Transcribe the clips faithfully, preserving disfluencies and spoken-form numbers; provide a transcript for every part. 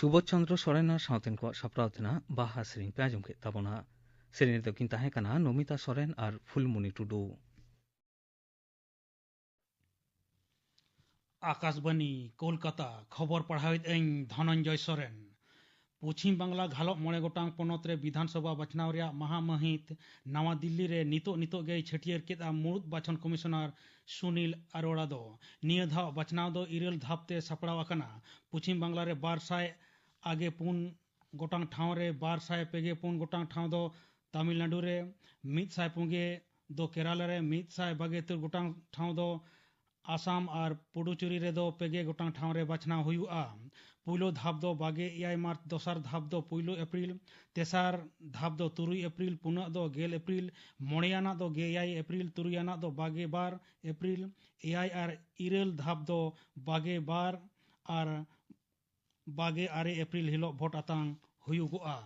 ᱥᱩᱵᱳᱫᱷ ᱪᱚᱸᱫᱽᱨᱚ ᱥᱚᱨᱮᱱ ᱟᱨ ᱥᱟᱶᱛᱮᱱ ᱠᱚᱣᱟᱜ ᱥᱟᱯᱲᱟᱣ ᱛᱮᱱᱟᱜ ᱵᱟᱦᱟ ᱥᱮᱨᱮᱧ ᱯᱮ ᱟᱸᱡᱚᱢ ᱠᱮᱫ ᱛᱟᱵᱚᱱᱟ᱾ ᱥᱮᱨᱮᱧ ᱨᱮᱫᱚ ᱠᱤᱱ ᱛᱟᱦᱮᱸ ᱠᱟᱱᱟ ᱱᱚᱢᱤᱛᱟ ᱥᱚᱨᱮᱱ ᱟᱨ ᱯᱷᱩᱞᱢᱩᱱᱤ ᱴᱩᱰᱩ᱾ ᱟᱠᱟᱥᱵᱟᱱᱤ, ᱠᱳᱞᱠᱟᱛᱟ, ᱠᱷᱚᱵᱚᱨ ᱯᱟᱲᱦᱟᱣᱮᱫ ᱟᱹᱧ ᱫᱷᱚᱱᱚᱱᱡᱚᱭ ᱥᱚᱨᱮᱱ᱾ ᱯᱚᱪᱷᱤᱢ ᱵᱟᱝᱞᱟ ᱜᱷᱟᱞᱚᱜ ᱢᱚᱬᱮ ᱜᱚᱴᱟᱝ ᱯᱚᱱᱚᱛ ᱨᱮ ᱵᱤᱫᱷᱟᱱ ᱥᱚᱵᱷᱟ ᱵᱟᱪᱷᱱᱟᱣ ᱨᱮᱭᱟᱜ ᱢᱟᱦᱟ ᱢᱟᱹᱦᱤᱛ ᱱᱟᱣᱟ ᱫᱤᱞᱞᱤ ᱨᱮ ᱱᱤᱛᱚᱜ ᱱᱤᱛᱚᱜ ᱜᱮᱭ ᱪᱷᱟᱹᱴᱭᱟᱹᱨ ᱠᱮᱫᱼᱟ ᱢᱩᱲᱩᱫ ᱵᱟᱪᱷᱚᱱ ᱠᱚᱢᱤᱥᱚᱱᱟᱨ ᱥᱩᱱᱤᱞ ᱟᱨᱳᱲᱟ ᱫᱚ᱾ ᱱᱤᱭᱟᱹ ᱫᱷᱟᱣ ᱵᱟᱪᱷᱱᱟᱣ ᱫᱚ ᱤᱨᱟᱹᱞ ᱫᱷᱟᱯ ᱛᱮ ᱥᱟᱯᱲᱟᱣ ᱟᱠᱟᱱᱟ᱾ ᱯᱚᱪᱷᱤᱢ ᱵᱟᱝᱞᱟ ᱨᱮ ᱵᱟᱨ ᱥᱟᱭ ᱟᱜᱮ ᱯᱩᱱ ᱜᱚᱴᱟᱝ ᱴᱷᱟᱶ ᱨᱮ, ᱵᱟᱨ ᱥᱟᱭ ᱯᱮ ᱜᱮ ᱯᱩᱱ ᱜᱚᱴᱟᱝ ᱴᱷᱟᱶ ᱫᱚ ᱛᱟᱢᱤᱞᱱᱟᱰᱩ ᱨᱮ, ᱢᱤᱫ ᱥᱟᱭ ᱯᱩᱱ ᱜᱮ ᱫᱚ ᱠᱮᱨᱟᱞᱟ ᱨᱮ, ᱢᱤᱫ ᱥᱟᱭ ᱵᱟᱜᱮ ᱛᱩᱨ ᱜᱚᱴᱟᱝ ᱴᱷᱟᱶ ᱫᱚ ᱟᱥᱟᱢ ᱟᱨ ᱯᱩᱰᱩᱪᱮᱨᱤ ᱨᱮᱫᱚ ᱯᱮ ᱜᱮ ᱜᱚᱴᱟᱝ ᱴᱷᱟᱶ ᱨᱮ ᱵᱟᱪᱷᱱᱟᱣ ᱦᱩᱭᱩᱜᱼᱟ᱾ ᱯᱩᱭᱞᱩ ᱫᱷᱟᱯ ᱫᱚ ᱵᱟᱜᱮ ᱮᱭᱟᱭ ᱢᱟᱨᱪ, ᱫᱚᱥᱟᱨ ᱫᱷᱟᱯ ᱫᱚ ᱯᱩᱭᱞᱩ ᱮᱯᱨᱤᱞ, ᱛᱮᱥᱟᱨ ᱫᱷᱟᱯ ᱫᱚ ᱛᱩᱨᱩᱭ ᱮᱯᱨᱤᱞ, ᱯᱩᱱᱟᱜ ᱫᱚ ᱜᱮᱞ ᱮᱯᱨᱤᱞ, ᱢᱚᱬᱮᱭᱟᱱᱟᱜ ᱫᱚ ᱜᱮᱭᱟᱭ ᱮᱯᱨᱤᱞ, ᱛᱩᱨᱩᱭᱟᱱᱟᱜ ᱫᱚ ᱵᱟᱜᱮ ᱵᱟᱨ ᱮᱯᱨᱤᱞ, ᱮᱭᱟᱭ ᱟᱨ ᱤᱨᱟᱹᱞ ᱫᱷᱟᱯ ᱫᱚ ᱵᱟᱜᱮ ᱵᱟᱨ ᱟᱨ ᱵᱟᱜᱮ ᱟᱨᱮ ᱮᱯᱨᱤᱞ ᱦᱤᱞᱳᱜ ᱵᱷᱳᱴ ᱟᱛᱟᱝ ᱦᱩᱭᱩᱜᱚᱜᱼᱟ᱾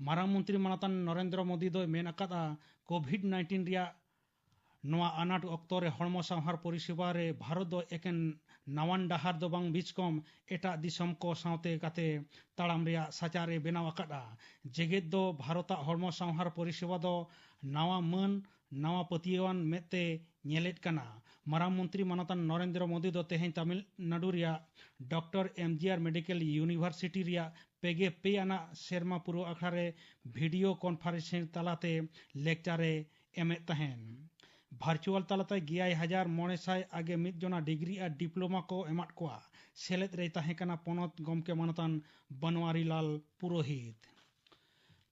ᱢᱟᱨᱟᱝ ᱢᱚᱱᱛᱨᱤ ᱢᱟᱱᱚᱛᱟᱱ ᱱᱚᱨᱮᱱᱫᱨᱚ ᱢᱳᱫᱤ ᱫᱚᱭ ᱢᱮᱱ ᱟᱠᱟᱫᱼᱟ, ᱠᱳᱵᱷᱤᱰ ᱱᱟᱭᱤᱱᱴᱤᱱ ᱨᱮᱭᱟᱜ ᱱᱚᱣᱟ ᱟᱱᱟᱴ ᱚᱠᱛᱚ ᱨᱮ ᱦᱚᱲᱢᱚ ᱥᱟᱶᱦᱟᱨ ᱯᱚᱨᱤᱥᱮᱵᱟ ᱨᱮ ᱵᱷᱟᱨᱚᱛ ᱫᱚ ᱮᱠᱮᱱ ᱱᱟᱣᱟᱱ ᱰᱟᱦᱟᱨ ᱫᱚ ᱵᱟᱝ, ᱵᱤᱪᱠᱚᱢ ᱮᱴᱟᱜ ᱫᱤᱥᱚᱢ ᱠᱚ ᱥᱟᱶᱛᱮ ᱠᱟᱛᱮ ᱛᱟᱲᱟᱢ ᱨᱮᱭᱟᱜ ᱥᱟᱪᱟᱨ ᱮ ᱵᱮᱱᱟᱣ ᱟᱠᱟᱫᱼᱟ᱾ ᱡᱮᱜᱮᱛ ᱫᱚ ᱵᱷᱟᱨᱚᱛᱟᱜ ᱦᱚᱲᱢᱚ ᱥᱟᱶᱦᱟᱨ ᱯᱚᱨᱤᱥᱮᱵᱟ ᱫᱚ ᱱᱟᱣᱟ ᱢᱟᱹᱱ, ᱱᱟᱣᱟ ᱯᱟᱹᱛᱭᱟᱹᱣᱟᱱ ᱢᱮᱫ ᱛᱮ ᱧᱮᱞᱮᱫ ᱠᱟᱱᱟ᱾ ᱢᱟᱨᱟᱝ ᱢᱚᱱᱛᱨᱤ ᱢᱟᱱᱚᱛᱟᱱ ᱱᱚᱨᱮᱱᱫᱨᱚ ᱢᱳᱫᱤ ᱫᱚ ᱛᱮᱦᱮᱧ ᱛᱟᱢᱤᱞᱱᱟᱰᱩ ᱨᱮᱭᱟᱜ ᱰᱚᱠᱴᱚᱨ ᱮᱢ ᱡᱤ ᱟᱨ ᱢᱮᱰᱤᱠᱮᱞ ᱤᱭᱩᱱᱤᱵᱷᱟᱨᱥᱤᱴᱤ ᱨᱮᱭᱟᱜ ᱯᱮ ᱜᱮ ᱯᱮ ᱟᱱᱟᱜ ᱥᱮᱨᱢᱟ ᱯᱩᱨᱟᱹᱣ ᱟᱠᱷᱲᱟ ᱨᱮ ᱵᱷᱤᱰᱤᱭᱳ ᱠᱚᱱᱯᱷᱟᱨᱮᱱᱥᱤᱝ ᱛᱟᱞᱟᱛᱮ ᱞᱮᱠᱪᱟᱨ ᱮ ᱮᱢᱮᱫ ᱛᱟᱦᱮᱸᱱ᱾ ᱵᱷᱟᱨᱪᱩᱣᱟᱞ ᱛᱟᱞᱟᱛᱮ ᱮᱭᱟᱭ ᱦᱟᱡᱟᱨ ᱢᱚᱬᱮ ᱥᱟᱭ ᱟᱜᱮ ᱢᱤᱫ ᱡᱚᱱᱟ ᱰᱤᱜᱽᱨᱤ ᱟᱨ ᱰᱤᱯᱞᱳᱢᱟ ᱠᱚ ᱮᱢᱟᱫ ᱠᱚᱣᱟ᱾ ᱥᱮᱞᱮᱫ ᱨᱮᱭ ᱛᱟᱦᱮᱸ ᱠᱟᱱᱟ ᱯᱚᱱᱚᱛ ᱜᱚᱢᱠᱮ ᱢᱟᱱᱚᱛᱟᱱ ᱵᱟᱱᱣᱟᱨᱤ ᱞᱟᱞ ᱯᱩᱨᱳᱦᱤᱛ᱾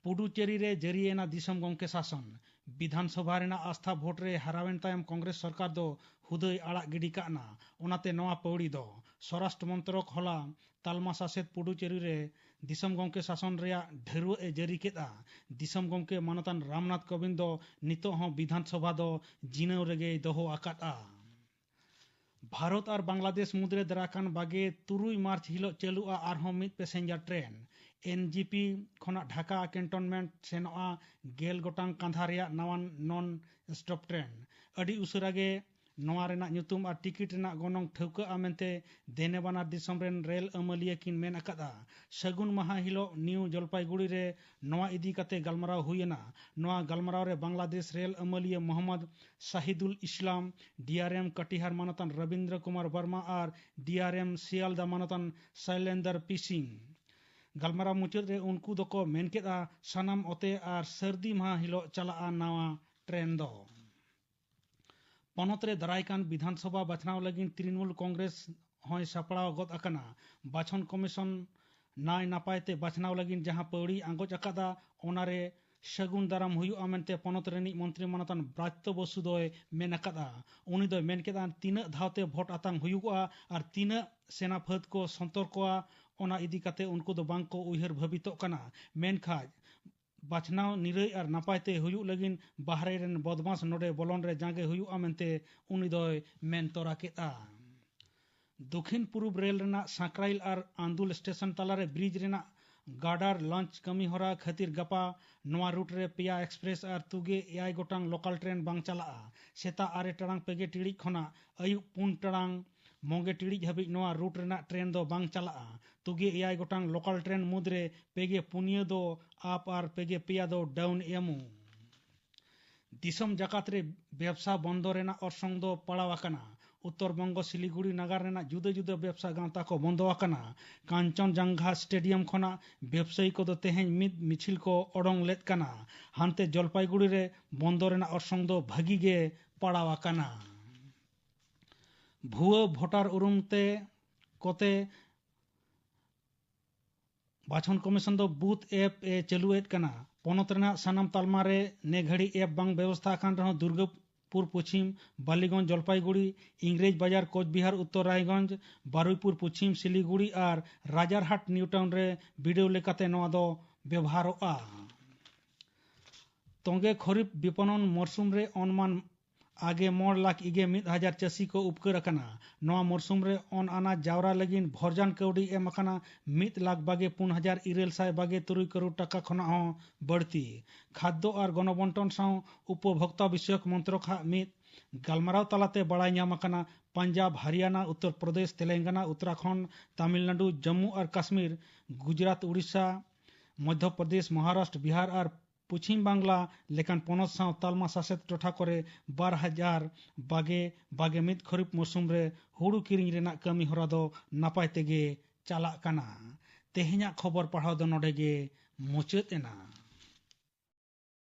ᱯᱩᱰᱩᱪᱮᱨᱤ ᱨᱮ ᱡᱟᱹᱨᱤᱭᱮᱱᱟ ᱫᱤᱥᱚᱢ ᱜᱚᱢᱠᱮ ᱥᱟᱥᱚᱱ᱾ ᱵᱤᱫᱷᱟᱱ ᱥᱚᱵᱷᱟ ᱨᱮᱱᱟᱜ ᱟᱥᱛᱷᱟ ᱵᱷᱳᱴ ᱨᱮ ᱦᱟᱨᱟᱣᱮᱱ ᱛᱟᱭᱚᱢ ᱠᱚᱝᱜᱨᱮᱥ ᱥᱚᱨᱠᱟᱨ ᱫᱚ ᱦᱩᱫᱟᱹᱭ ᱟᱲᱟᱜ ᱜᱤᱰᱤ ᱠᱟᱜ ᱱᱟ᱾ ᱚᱱᱟᱛᱮ ᱱᱚᱣᱟ ᱯᱟᱹᱣᱲᱤ ᱫᱚ ᱥᱚᱨᱟᱥᱴᱨᱚ ᱢᱚᱱᱛᱨᱚᱠ ᱦᱚᱞᱟ ᱛᱟᱞᱢᱟ ᱥᱟᱥᱮᱛ ᱯᱩᱰᱩᱪᱮᱨᱤ ᱨᱮ ᱫᱤᱥᱚᱢ ᱜᱚᱢᱠᱮ ᱥᱟᱥᱚᱱ ᱨᱮᱭᱟᱜ ᱰᱷᱟᱹᱨᱣᱟᱹᱜ ᱮ ᱡᱟᱹᱨᱤ ᱠᱮᱫᱼᱟ᱾ ᱫᱤᱥᱚᱢ ᱜᱚᱢᱠᱮ ᱢᱟᱱᱚᱛᱟᱱ ᱨᱟᱢᱱᱟᱛᱷ ᱠᱳᱵᱤᱱᱫ ᱫᱚ ᱱᱤᱛᱚᱜ ᱦᱚᱸ ᱵᱤᱫᱷᱟᱱ ᱥᱚᱵᱷᱟ ᱫᱚ ᱡᱤᱱᱟᱹᱣ ᱨᱮᱜᱮᱭ ᱫᱚᱦᱚ ᱟᱠᱟᱫᱼᱟ᱾ ᱵᱷᱟᱨᱚᱛ ᱟᱨ ᱵᱟᱝᱞᱟᱫᱮᱥ ᱢᱩᱫᱽᱨᱮ ᱫᱟᱨᱟᱭ ᱠᱟᱱ ᱵᱟᱜᱮ ᱛᱩᱨᱩᱭ ᱢᱟᱨᱪ ᱦᱤᱞᱳᱜ ᱪᱟᱹᱞᱩᱜᱼᱟ ᱟᱨᱦᱚᱸ ᱢᱤᱫ ᱯᱮᱥᱮᱧᱡᱟᱨ ᱴᱨᱮᱱ᱾ ᱮᱱ ᱡᱤ ᱯᱤ ᱠᱷᱚᱱᱟᱜ ᱰᱷᱟᱠᱟ ᱠᱮᱱᱴᱚᱱᱢᱮᱱᱴ ᱥᱮᱱᱚᱜᱼᱟ ᱜᱮᱞ ᱜᱚᱴᱟᱝ ᱠᱟᱸᱫᱷᱟ ᱨᱮᱭᱟᱜ ᱱᱟᱣᱟᱱ ᱱᱚᱱ ᱥᱴᱚᱯ ᱴᱨᱮᱱ᱾ ᱟᱹᱰᱤ ᱩᱥᱟᱹᱨᱟ ᱜᱮ ᱱᱚᱣᱟ ᱨᱮᱱᱟᱜ ᱧᱩᱛᱩᱢ ᱟᱨ ᱴᱤᱠᱤᱴ ᱨᱮᱱᱟᱜ ᱜᱚᱱᱚᱝ ᱴᱷᱟᱹᱣᱠᱟᱹᱜᱼᱟ ᱢᱮᱱᱛᱮ ᱫᱮᱱᱮ ᱵᱟᱱᱟᱨ ᱫᱤᱥᱚᱢ ᱨᱮᱱ ᱨᱮᱞ ᱟᱹᱢᱟᱹᱞᱤᱭᱟᱹ ᱠᱤᱱ ᱢᱮᱱ ᱟᱠᱟᱫᱼᱟ᱾ ᱥᱟᱹᱜᱩᱱ ᱢᱟᱦᱟ ᱦᱤᱞᱳᱜ ᱱᱤᱭᱩ ᱡᱚᱞᱯᱟᱭᱜᱩᱲᱤ ᱨᱮ ᱱᱚᱣᱟ ᱤᱫᱤ ᱠᱟᱛᱮ ᱜᱟᱞᱢᱟᱨᱟᱣ ᱦᱩᱭ ᱮᱱᱟ᱾ ᱱᱚᱣᱟ ᱜᱟᱞᱢᱟᱨᱟᱣ ᱨᱮ ᱵᱟᱝᱞᱟᱫᱮᱥ ᱨᱮᱞ ᱟᱹᱢᱟᱹᱞᱤᱭᱟᱹ ᱢᱚᱦᱚᱢᱢᱚᱫᱽ ᱥᱟᱦᱤᱫᱩᱞ ᱤᱥᱞᱟᱢ, ᱰᱤᱟᱨᱮᱢ ᱠᱟᱴᱤᱦᱟᱨ ᱢᱟᱱᱚᱛᱟᱱ ᱨᱚᱵᱤᱱᱫᱨᱚ ᱠᱩᱢᱟᱨ ᱵᱚᱨᱢᱟ ᱟᱨ ᱰᱤᱟᱨᱮᱢ ᱥᱤᱭᱟᱞᱫᱟ ᱢᱟᱱᱚᱛᱟᱱ ᱥᱟᱭᱞᱮᱱᱫᱟᱨ ᱯᱤ ᱥᱤᱝ᱾ ᱜᱟᱞᱢᱟᱨᱟᱣ ᱢᱩᱪᱟᱹᱫ ᱨᱮ ᱩᱱᱠᱩ ᱫᱚᱠᱚ ᱢᱮᱱ ᱠᱮᱫᱼᱟ, ᱥᱟᱱᱟᱢ ᱚᱛᱮ ᱟᱨ ᱥᱟᱹᱨᱫᱤ ᱢᱟᱦᱟ ᱦᱤᱞᱳᱜ ᱪᱟᱞᱟᱜᱼᱟ ᱱᱟᱣᱟ ᱴᱨᱮᱱ ᱫᱚ᱾ ᱯᱚᱱᱚᱛ ᱨᱮ ᱫᱟᱨᱟᱭ ᱠᱟᱱ ᱵᱤᱫᱷᱟᱱ ᱥᱚᱵᱷᱟ ᱵᱟᱪᱷᱱᱟᱣ ᱞᱟᱹᱜᱤᱫ ᱛᱨᱤᱱᱢᱩᱞ ᱠᱚᱝᱜᱨᱮᱥ ᱦᱚᱸᱭ ᱥᱟᱯᱲᱟᱣ ᱜᱚᱫ ᱟᱠᱟᱱᱟ᱾ ᱵᱟᱪᱷᱚᱱ ᱠᱚᱢᱤᱥᱚᱱ ᱱᱟᱭ ᱱᱟᱯᱟᱭ ᱛᱮ ᱵᱟᱪᱷᱱᱟᱣ ᱞᱟᱹᱜᱤᱫ ᱡᱟᱦᱟᱸ ᱯᱟᱹᱣᱲᱤ ᱟᱸᱜᱚᱪ ᱟᱠᱟᱫᱟ, ᱚᱱᱟᱨᱮ ᱥᱟᱹᱜᱩᱱ ᱫᱟᱨᱟᱢ ᱦᱩᱭᱩᱜᱼᱟ ᱢᱮᱱᱛᱮ ᱯᱚᱱᱚᱛ ᱨᱤᱱᱤᱡ ᱢᱚᱱᱛᱨᱤ ᱢᱟᱱᱚᱛᱟᱱ ᱵᱨᱟᱛᱭᱚ ᱵᱚᱥᱩ ᱫᱚᱭ ᱢᱮᱱ ᱟᱠᱟᱫᱼᱟ᱾ ᱩᱱᱤ ᱫᱚᱭ ᱢᱮᱱ ᱠᱮᱫᱼᱟ, ᱛᱤᱱᱟᱹᱜ ᱫᱷᱟᱣ ᱛᱮ ᱵᱷᱳᱴ ᱟᱛᱟᱝ ᱦᱩᱭᱩᱜᱚᱜᱼᱟ ᱟᱨ ᱛᱤᱱᱟᱹᱜ ᱥᱮᱱᱟ ᱯᱷᱟᱹᱫ ᱠᱚ ᱥᱚᱱᱛᱚᱨ ᱠᱚᱣᱟ, ᱚᱱᱟ ᱤᱫᱤ ᱠᱟᱛᱮ ᱩᱱᱠᱩ ᱫᱚ ᱵᱟᱝ ᱠᱚ ᱩᱭᱦᱟᱹᱨ ᱵᱷᱟᱹᱵᱤᱛᱚᱜ ᱠᱟᱱᱟ᱾ ᱢᱮᱱᱠᱷᱟᱱ ᱵᱟᱪᱷᱱᱟᱣ ᱱᱤᱨᱟᱹᱭ ᱟᱨ ᱱᱟᱯᱟᱭ ᱛᱮ ᱦᱩᱭᱩᱜ ᱞᱟᱹᱜᱤᱫ ᱵᱟᱦᱨᱮ ᱨᱮᱱ ᱵᱚᱫᱢᱟᱥ ᱱᱚᱰᱮ ᱵᱚᱞᱚᱱ ᱨᱮ ᱡᱟᱸᱜᱮ ᱦᱩᱭᱩᱜᱼᱟ ᱢᱮᱱᱛᱮ ᱩᱱᱤ ᱫᱚᱭ ᱢᱮᱱ ᱛᱚᱨᱟ ᱠᱮᱫᱼᱟ᱾ ᱫᱚᱠᱷᱤᱱ ᱯᱩᱨᱩᱵ ᱨᱮᱞ ᱨᱮᱱᱟᱜ ᱥᱟᱸᱠᱨᱟᱭᱤᱞ ᱟᱨ ᱟᱱᱫᱩᱞ ᱥᱴᱮᱥᱚᱱ ᱛᱟᱞᱟᱨᱮ ᱵᱨᱤᱡᱽ ᱨᱮᱱᱟᱜ ᱜᱟᱰᱟᱨ ᱞᱚᱧᱪ ᱠᱟᱹᱢᱤ ᱦᱚᱨᱟ ᱠᱷᱟᱹᱛᱤᱨ ᱜᱟᱯᱟ ᱱᱚᱣᱟ ᱨᱩᱴ ᱨᱮ ᱯᱮᱭᱟ ᱮᱠᱥᱯᱨᱮᱥ ᱟᱨ ᱛᱩᱜᱮ ᱮᱭᱟᱭ ᱜᱚᱴᱟᱝ ᱞᱳᱠᱟᱞ ᱴᱨᱮᱱ ᱵᱟᱝ ᱪᱟᱞᱟᱜᱼᱟ᱾ ᱥᱮᱛᱟᱜ ᱟᱨᱮ ᱴᱟᱲᱟᱝ ᱯᱮᱜᱮ ᱴᱤᱲᱤᱡ ᱠᱷᱚᱱᱟᱜ ᱟᱹᱭᱩᱵ ᱯᱩᱱ ᱴᱟᱲᱟᱝ ᱢᱚᱜᱮ ᱴᱤᱲᱤᱡ ᱦᱟᱹᱵᱤᱡ ᱱᱚᱣᱟ ᱨᱩᱴ ᱨᱮᱱᱟᱜ ᱴᱨᱮᱱ ᱫᱚ ᱵᱟᱝ ᱪᱟᱞᱟᱜᱼᱟ᱾ ᱛᱩᱜᱮ ᱮᱭᱟᱭ ᱜᱚᱴᱟᱝ ᱞᱳᱠᱟᱞ ᱴᱨᱮᱱ ᱢᱩᱫᱽᱨᱮ ᱯᱮᱜᱮ ᱯᱩᱱᱭᱟᱹ ᱫᱚ ᱟᱯ ᱟᱨ ᱯᱮᱜᱮ ᱯᱮᱭᱟ ᱫᱚ ᱰᱟᱣᱩᱱ ᱮᱢᱚᱜ᱾ ᱫᱤᱥᱚᱢ ᱡᱟᱠᱟᱛ ᱨᱮ ᱵᱮᱵᱽᱥᱟ ᱵᱚᱱᱫᱚ ᱨᱮᱱᱟᱜ ᱚᱨᱥᱚᱝ ᱫᱚ ᱯᱟᱲᱟᱣ ᱟᱠᱟᱱᱟ᱾ ᱩᱛᱛᱚᱨ ᱵᱚᱝᱜᱚ ᱥᱤᱞᱤᱜᱩᱲᱤ ᱱᱟᱜᱟᱨ ᱨᱮᱱᱟᱜ ᱡᱩᱫᱟᱹ ᱡᱩᱫᱟᱹ ᱵᱮᱵᱽᱥᱟ ᱜᱟᱶᱛᱟ ᱠᱚ ᱵᱚᱱᱫᱚ ᱟᱠᱟᱱᱟ᱾ ᱠᱟᱧᱪᱚᱱᱡᱟᱝᱜᱷᱟ ᱥᱴᱮᱰᱤᱭᱟᱢ ᱠᱷᱚᱱᱟᱜ ᱵᱮᱵᱽᱥᱟᱭᱤ ᱠᱚᱫᱚ ᱛᱮᱦᱮᱧ ᱢᱤᱫ ᱢᱤᱪᱷᱤᱞ ᱠᱚ ᱚᱰᱚᱝ ᱞᱮᱫ ᱠᱟᱱᱟ᱾ ᱦᱟᱱᱛᱮ ᱡᱚᱞᱯᱟᱭᱜᱩᱲᱤ ᱨᱮ ᱵᱚᱱᱫᱚ ᱨᱮᱱᱟᱜ ᱚᱨᱥᱚᱝ ᱫᱚ ᱵᱷᱟᱹᱜᱤ ᱜᱮ ᱯᱟᱲᱟᱣ ᱟᱠᱟᱱᱟ᱾ ᱵᱷᱩᱣᱟᱹ ᱵᱷᱳᱴᱟᱨ ᱩᱨᱩᱢ ᱛᱮ ᱠᱚᱛᱮ ᱵᱟᱪᱷᱚᱱ ᱠᱚᱢᱤᱥᱚᱱ ᱫᱚ ᱵᱩᱛᱷ ᱮᱯ ᱮ ᱪᱟᱹᱞᱩᱭᱮᱫ ᱠᱟᱱᱟ᱾ ᱯᱚᱱᱚᱛ ᱨᱮᱱᱟᱜ ᱥᱟᱱᱟᱢ ᱛᱟᱞᱢᱟ ᱨᱮ ᱱᱮ ᱜᱷᱟᱹᱲᱤ ᱮᱯ ᱵᱟᱝ ᱵᱮᱵᱚᱥᱛᱷᱟ ᱟᱠᱟᱱ ᱨᱮᱦᱚᱸ ᱫᱩᱨᱜᱟᱹᱯᱩᱨ ᱯᱚᱪᱷᱤᱢ, ᱵᱟᱞᱤᱜᱚᱸᱡᱽ ᱡᱚᱞᱯᱟᱭᱜᱩᱲᱤ, ᱤᱝᱨᱮᱡᱽ ᱵᱟᱡᱟᱨ ᱠᱳᱪᱵᱤᱦᱟᱨ ᱩᱛᱛᱚᱨ ᱨᱟᱭᱜᱚᱸᱡᱽ, ᱵᱟᱨᱩᱭᱯᱩᱨ ᱯᱚᱪᱷᱤᱢ ᱥᱤᱞᱤᱜᱩᱲᱤ ᱟᱨ ᱨᱟᱡᱟᱨᱦᱟᱴ ᱱᱤᱭᱩ ᱴᱟᱣᱩᱱ ᱨᱮ ᱵᱤᱰᱟᱹᱣ ᱞᱮᱠᱟᱛᱮ ᱱᱚᱣᱟ ᱫᱚ ᱵᱮᱵᱷᱟᱨᱚᱜᱼᱟ᱾ ᱛᱚᱸᱜᱮ ᱠᱷᱚᱨᱤᱯ ᱵᱤᱯᱚᱱᱚᱱ ᱢᱚᱨᱥᱩᱢ ᱨᱮ ᱚᱱᱢᱟᱱ ᱟᱜᱮ ᱢᱚᱬ ᱞᱟᱠᱷ ᱤᱜᱮ ᱢᱤᱫ ᱦᱟᱡᱟᱨ ᱪᱟᱹᱥᱤ ᱠᱚ ᱩᱯᱠᱟᱹᱨ ᱟᱠᱟᱱᱟ᱾ ᱱᱚᱣᱟ ᱢᱚᱨᱥᱩᱢ ᱨᱮ ᱚᱱ ᱟᱱᱟᱡᱽ ᱡᱟᱣᱨᱟ ᱞᱟᱹᱜᱤᱫ ᱵᱷᱚᱨᱡᱟᱱ ᱠᱟᱹᱣᱰᱤ ᱮᱢ ᱟᱠᱟᱱᱟ ᱢᱤᱫ ᱞᱟᱠᱷ ᱵᱟᱜᱮ ᱯᱩᱱ ᱦᱟᱡᱟᱨ ᱤᱨᱟᱹᱞ ᱥᱟᱭ ᱵᱟᱜᱮ ᱛᱩᱨᱩᱭ ᱠᱟᱨᱳᱲ ᱴᱟᱠᱟ ᱠᱷᱚᱱᱟᱜ ᱦᱚᱸ ᱵᱟᱹᱲᱛᱤ᱾ ᱠᱷᱟᱫᱽᱫᱚ ᱟᱨ ᱜᱚᱱᱚᱵᱚᱱᱴᱚᱱ ᱥᱟᱶ ᱩᱯᱚᱵᱷᱳᱠᱛᱟ ᱵᱤᱥᱚᱭᱚᱠ ᱢᱚᱱᱛᱨᱚᱠ ᱦᱟᱜ ᱢᱤᱫ ᱜᱟᱞᱢᱟᱨᱟᱣ ᱛᱟᱞᱟᱛᱮ ᱵᱟᱲᱟᱭ ᱧᱟᱢ ᱟᱠᱟᱱᱟ, ᱯᱟᱧᱡᱟᱵᱽ, ᱦᱟᱨᱤᱭᱟᱱᱟ, ᱩᱛᱛᱚᱨ ᱯᱨᱚᱫᱮᱥ, ᱛᱮᱞᱮᱝᱜᱟᱱᱟ, ᱩᱛᱛᱚᱨᱟᱠᱷᱚᱱᱰ, ᱛᱟᱢᱤᱞᱱᱟᱰᱩ, ᱡᱚᱢᱢᱩ ᱟᱨ ᱠᱟᱥᱢᱤᱨ, ᱜᱩᱡᱽᱨᱟᱴ, ᱩᱲᱤᱥᱥᱟ, ᱢᱚᱫᱽᱫᱷᱚ ᱯᱨᱚᱫᱮᱥ, ᱢᱚᱦᱟᱨᱟᱥᱴᱨᱚ, ᱵᱤᱦᱟᱨ ᱟᱨ ᱯᱚᱪᱷᱤᱢ ᱵᱟᱝᱞᱟ ᱞᱮᱠᱟᱱ ᱯᱚᱱᱚᱛ ᱥᱟᱶ ᱛᱟᱞᱢᱟ ᱥᱟᱥᱮᱛ ᱴᱚᱴᱷᱟ ᱠᱚᱨᱮ ᱵᱟᱨ ᱦᱟᱡᱟᱨ ᱵᱟᱜᱮ ᱵᱟᱜᱮ ᱢᱤᱫ ᱠᱷᱚᱨᱤᱯ ᱢᱚᱨᱥᱩᱢ ᱨᱮ ᱦᱩᱲᱩ ᱠᱤᱨᱤᱧ ᱨᱮᱱᱟᱜ ᱠᱟᱹᱢᱤ ᱦᱚᱨᱟ ᱫᱚ ᱱᱟᱯᱟᱭ ᱛᱮᱜᱮ ᱪᱟᱞᱟᱜ ᱠᱟᱱᱟ᱾ ᱛᱮᱦᱮᱧᱟᱜ ᱠᱷᱚᱵᱚᱨ ᱯᱟᱲᱦᱟᱣ ᱫᱚ ᱱᱚᱰᱮ ᱜᱮ ᱢᱩᱪᱟᱹᱫ ᱮᱱᱟ᱾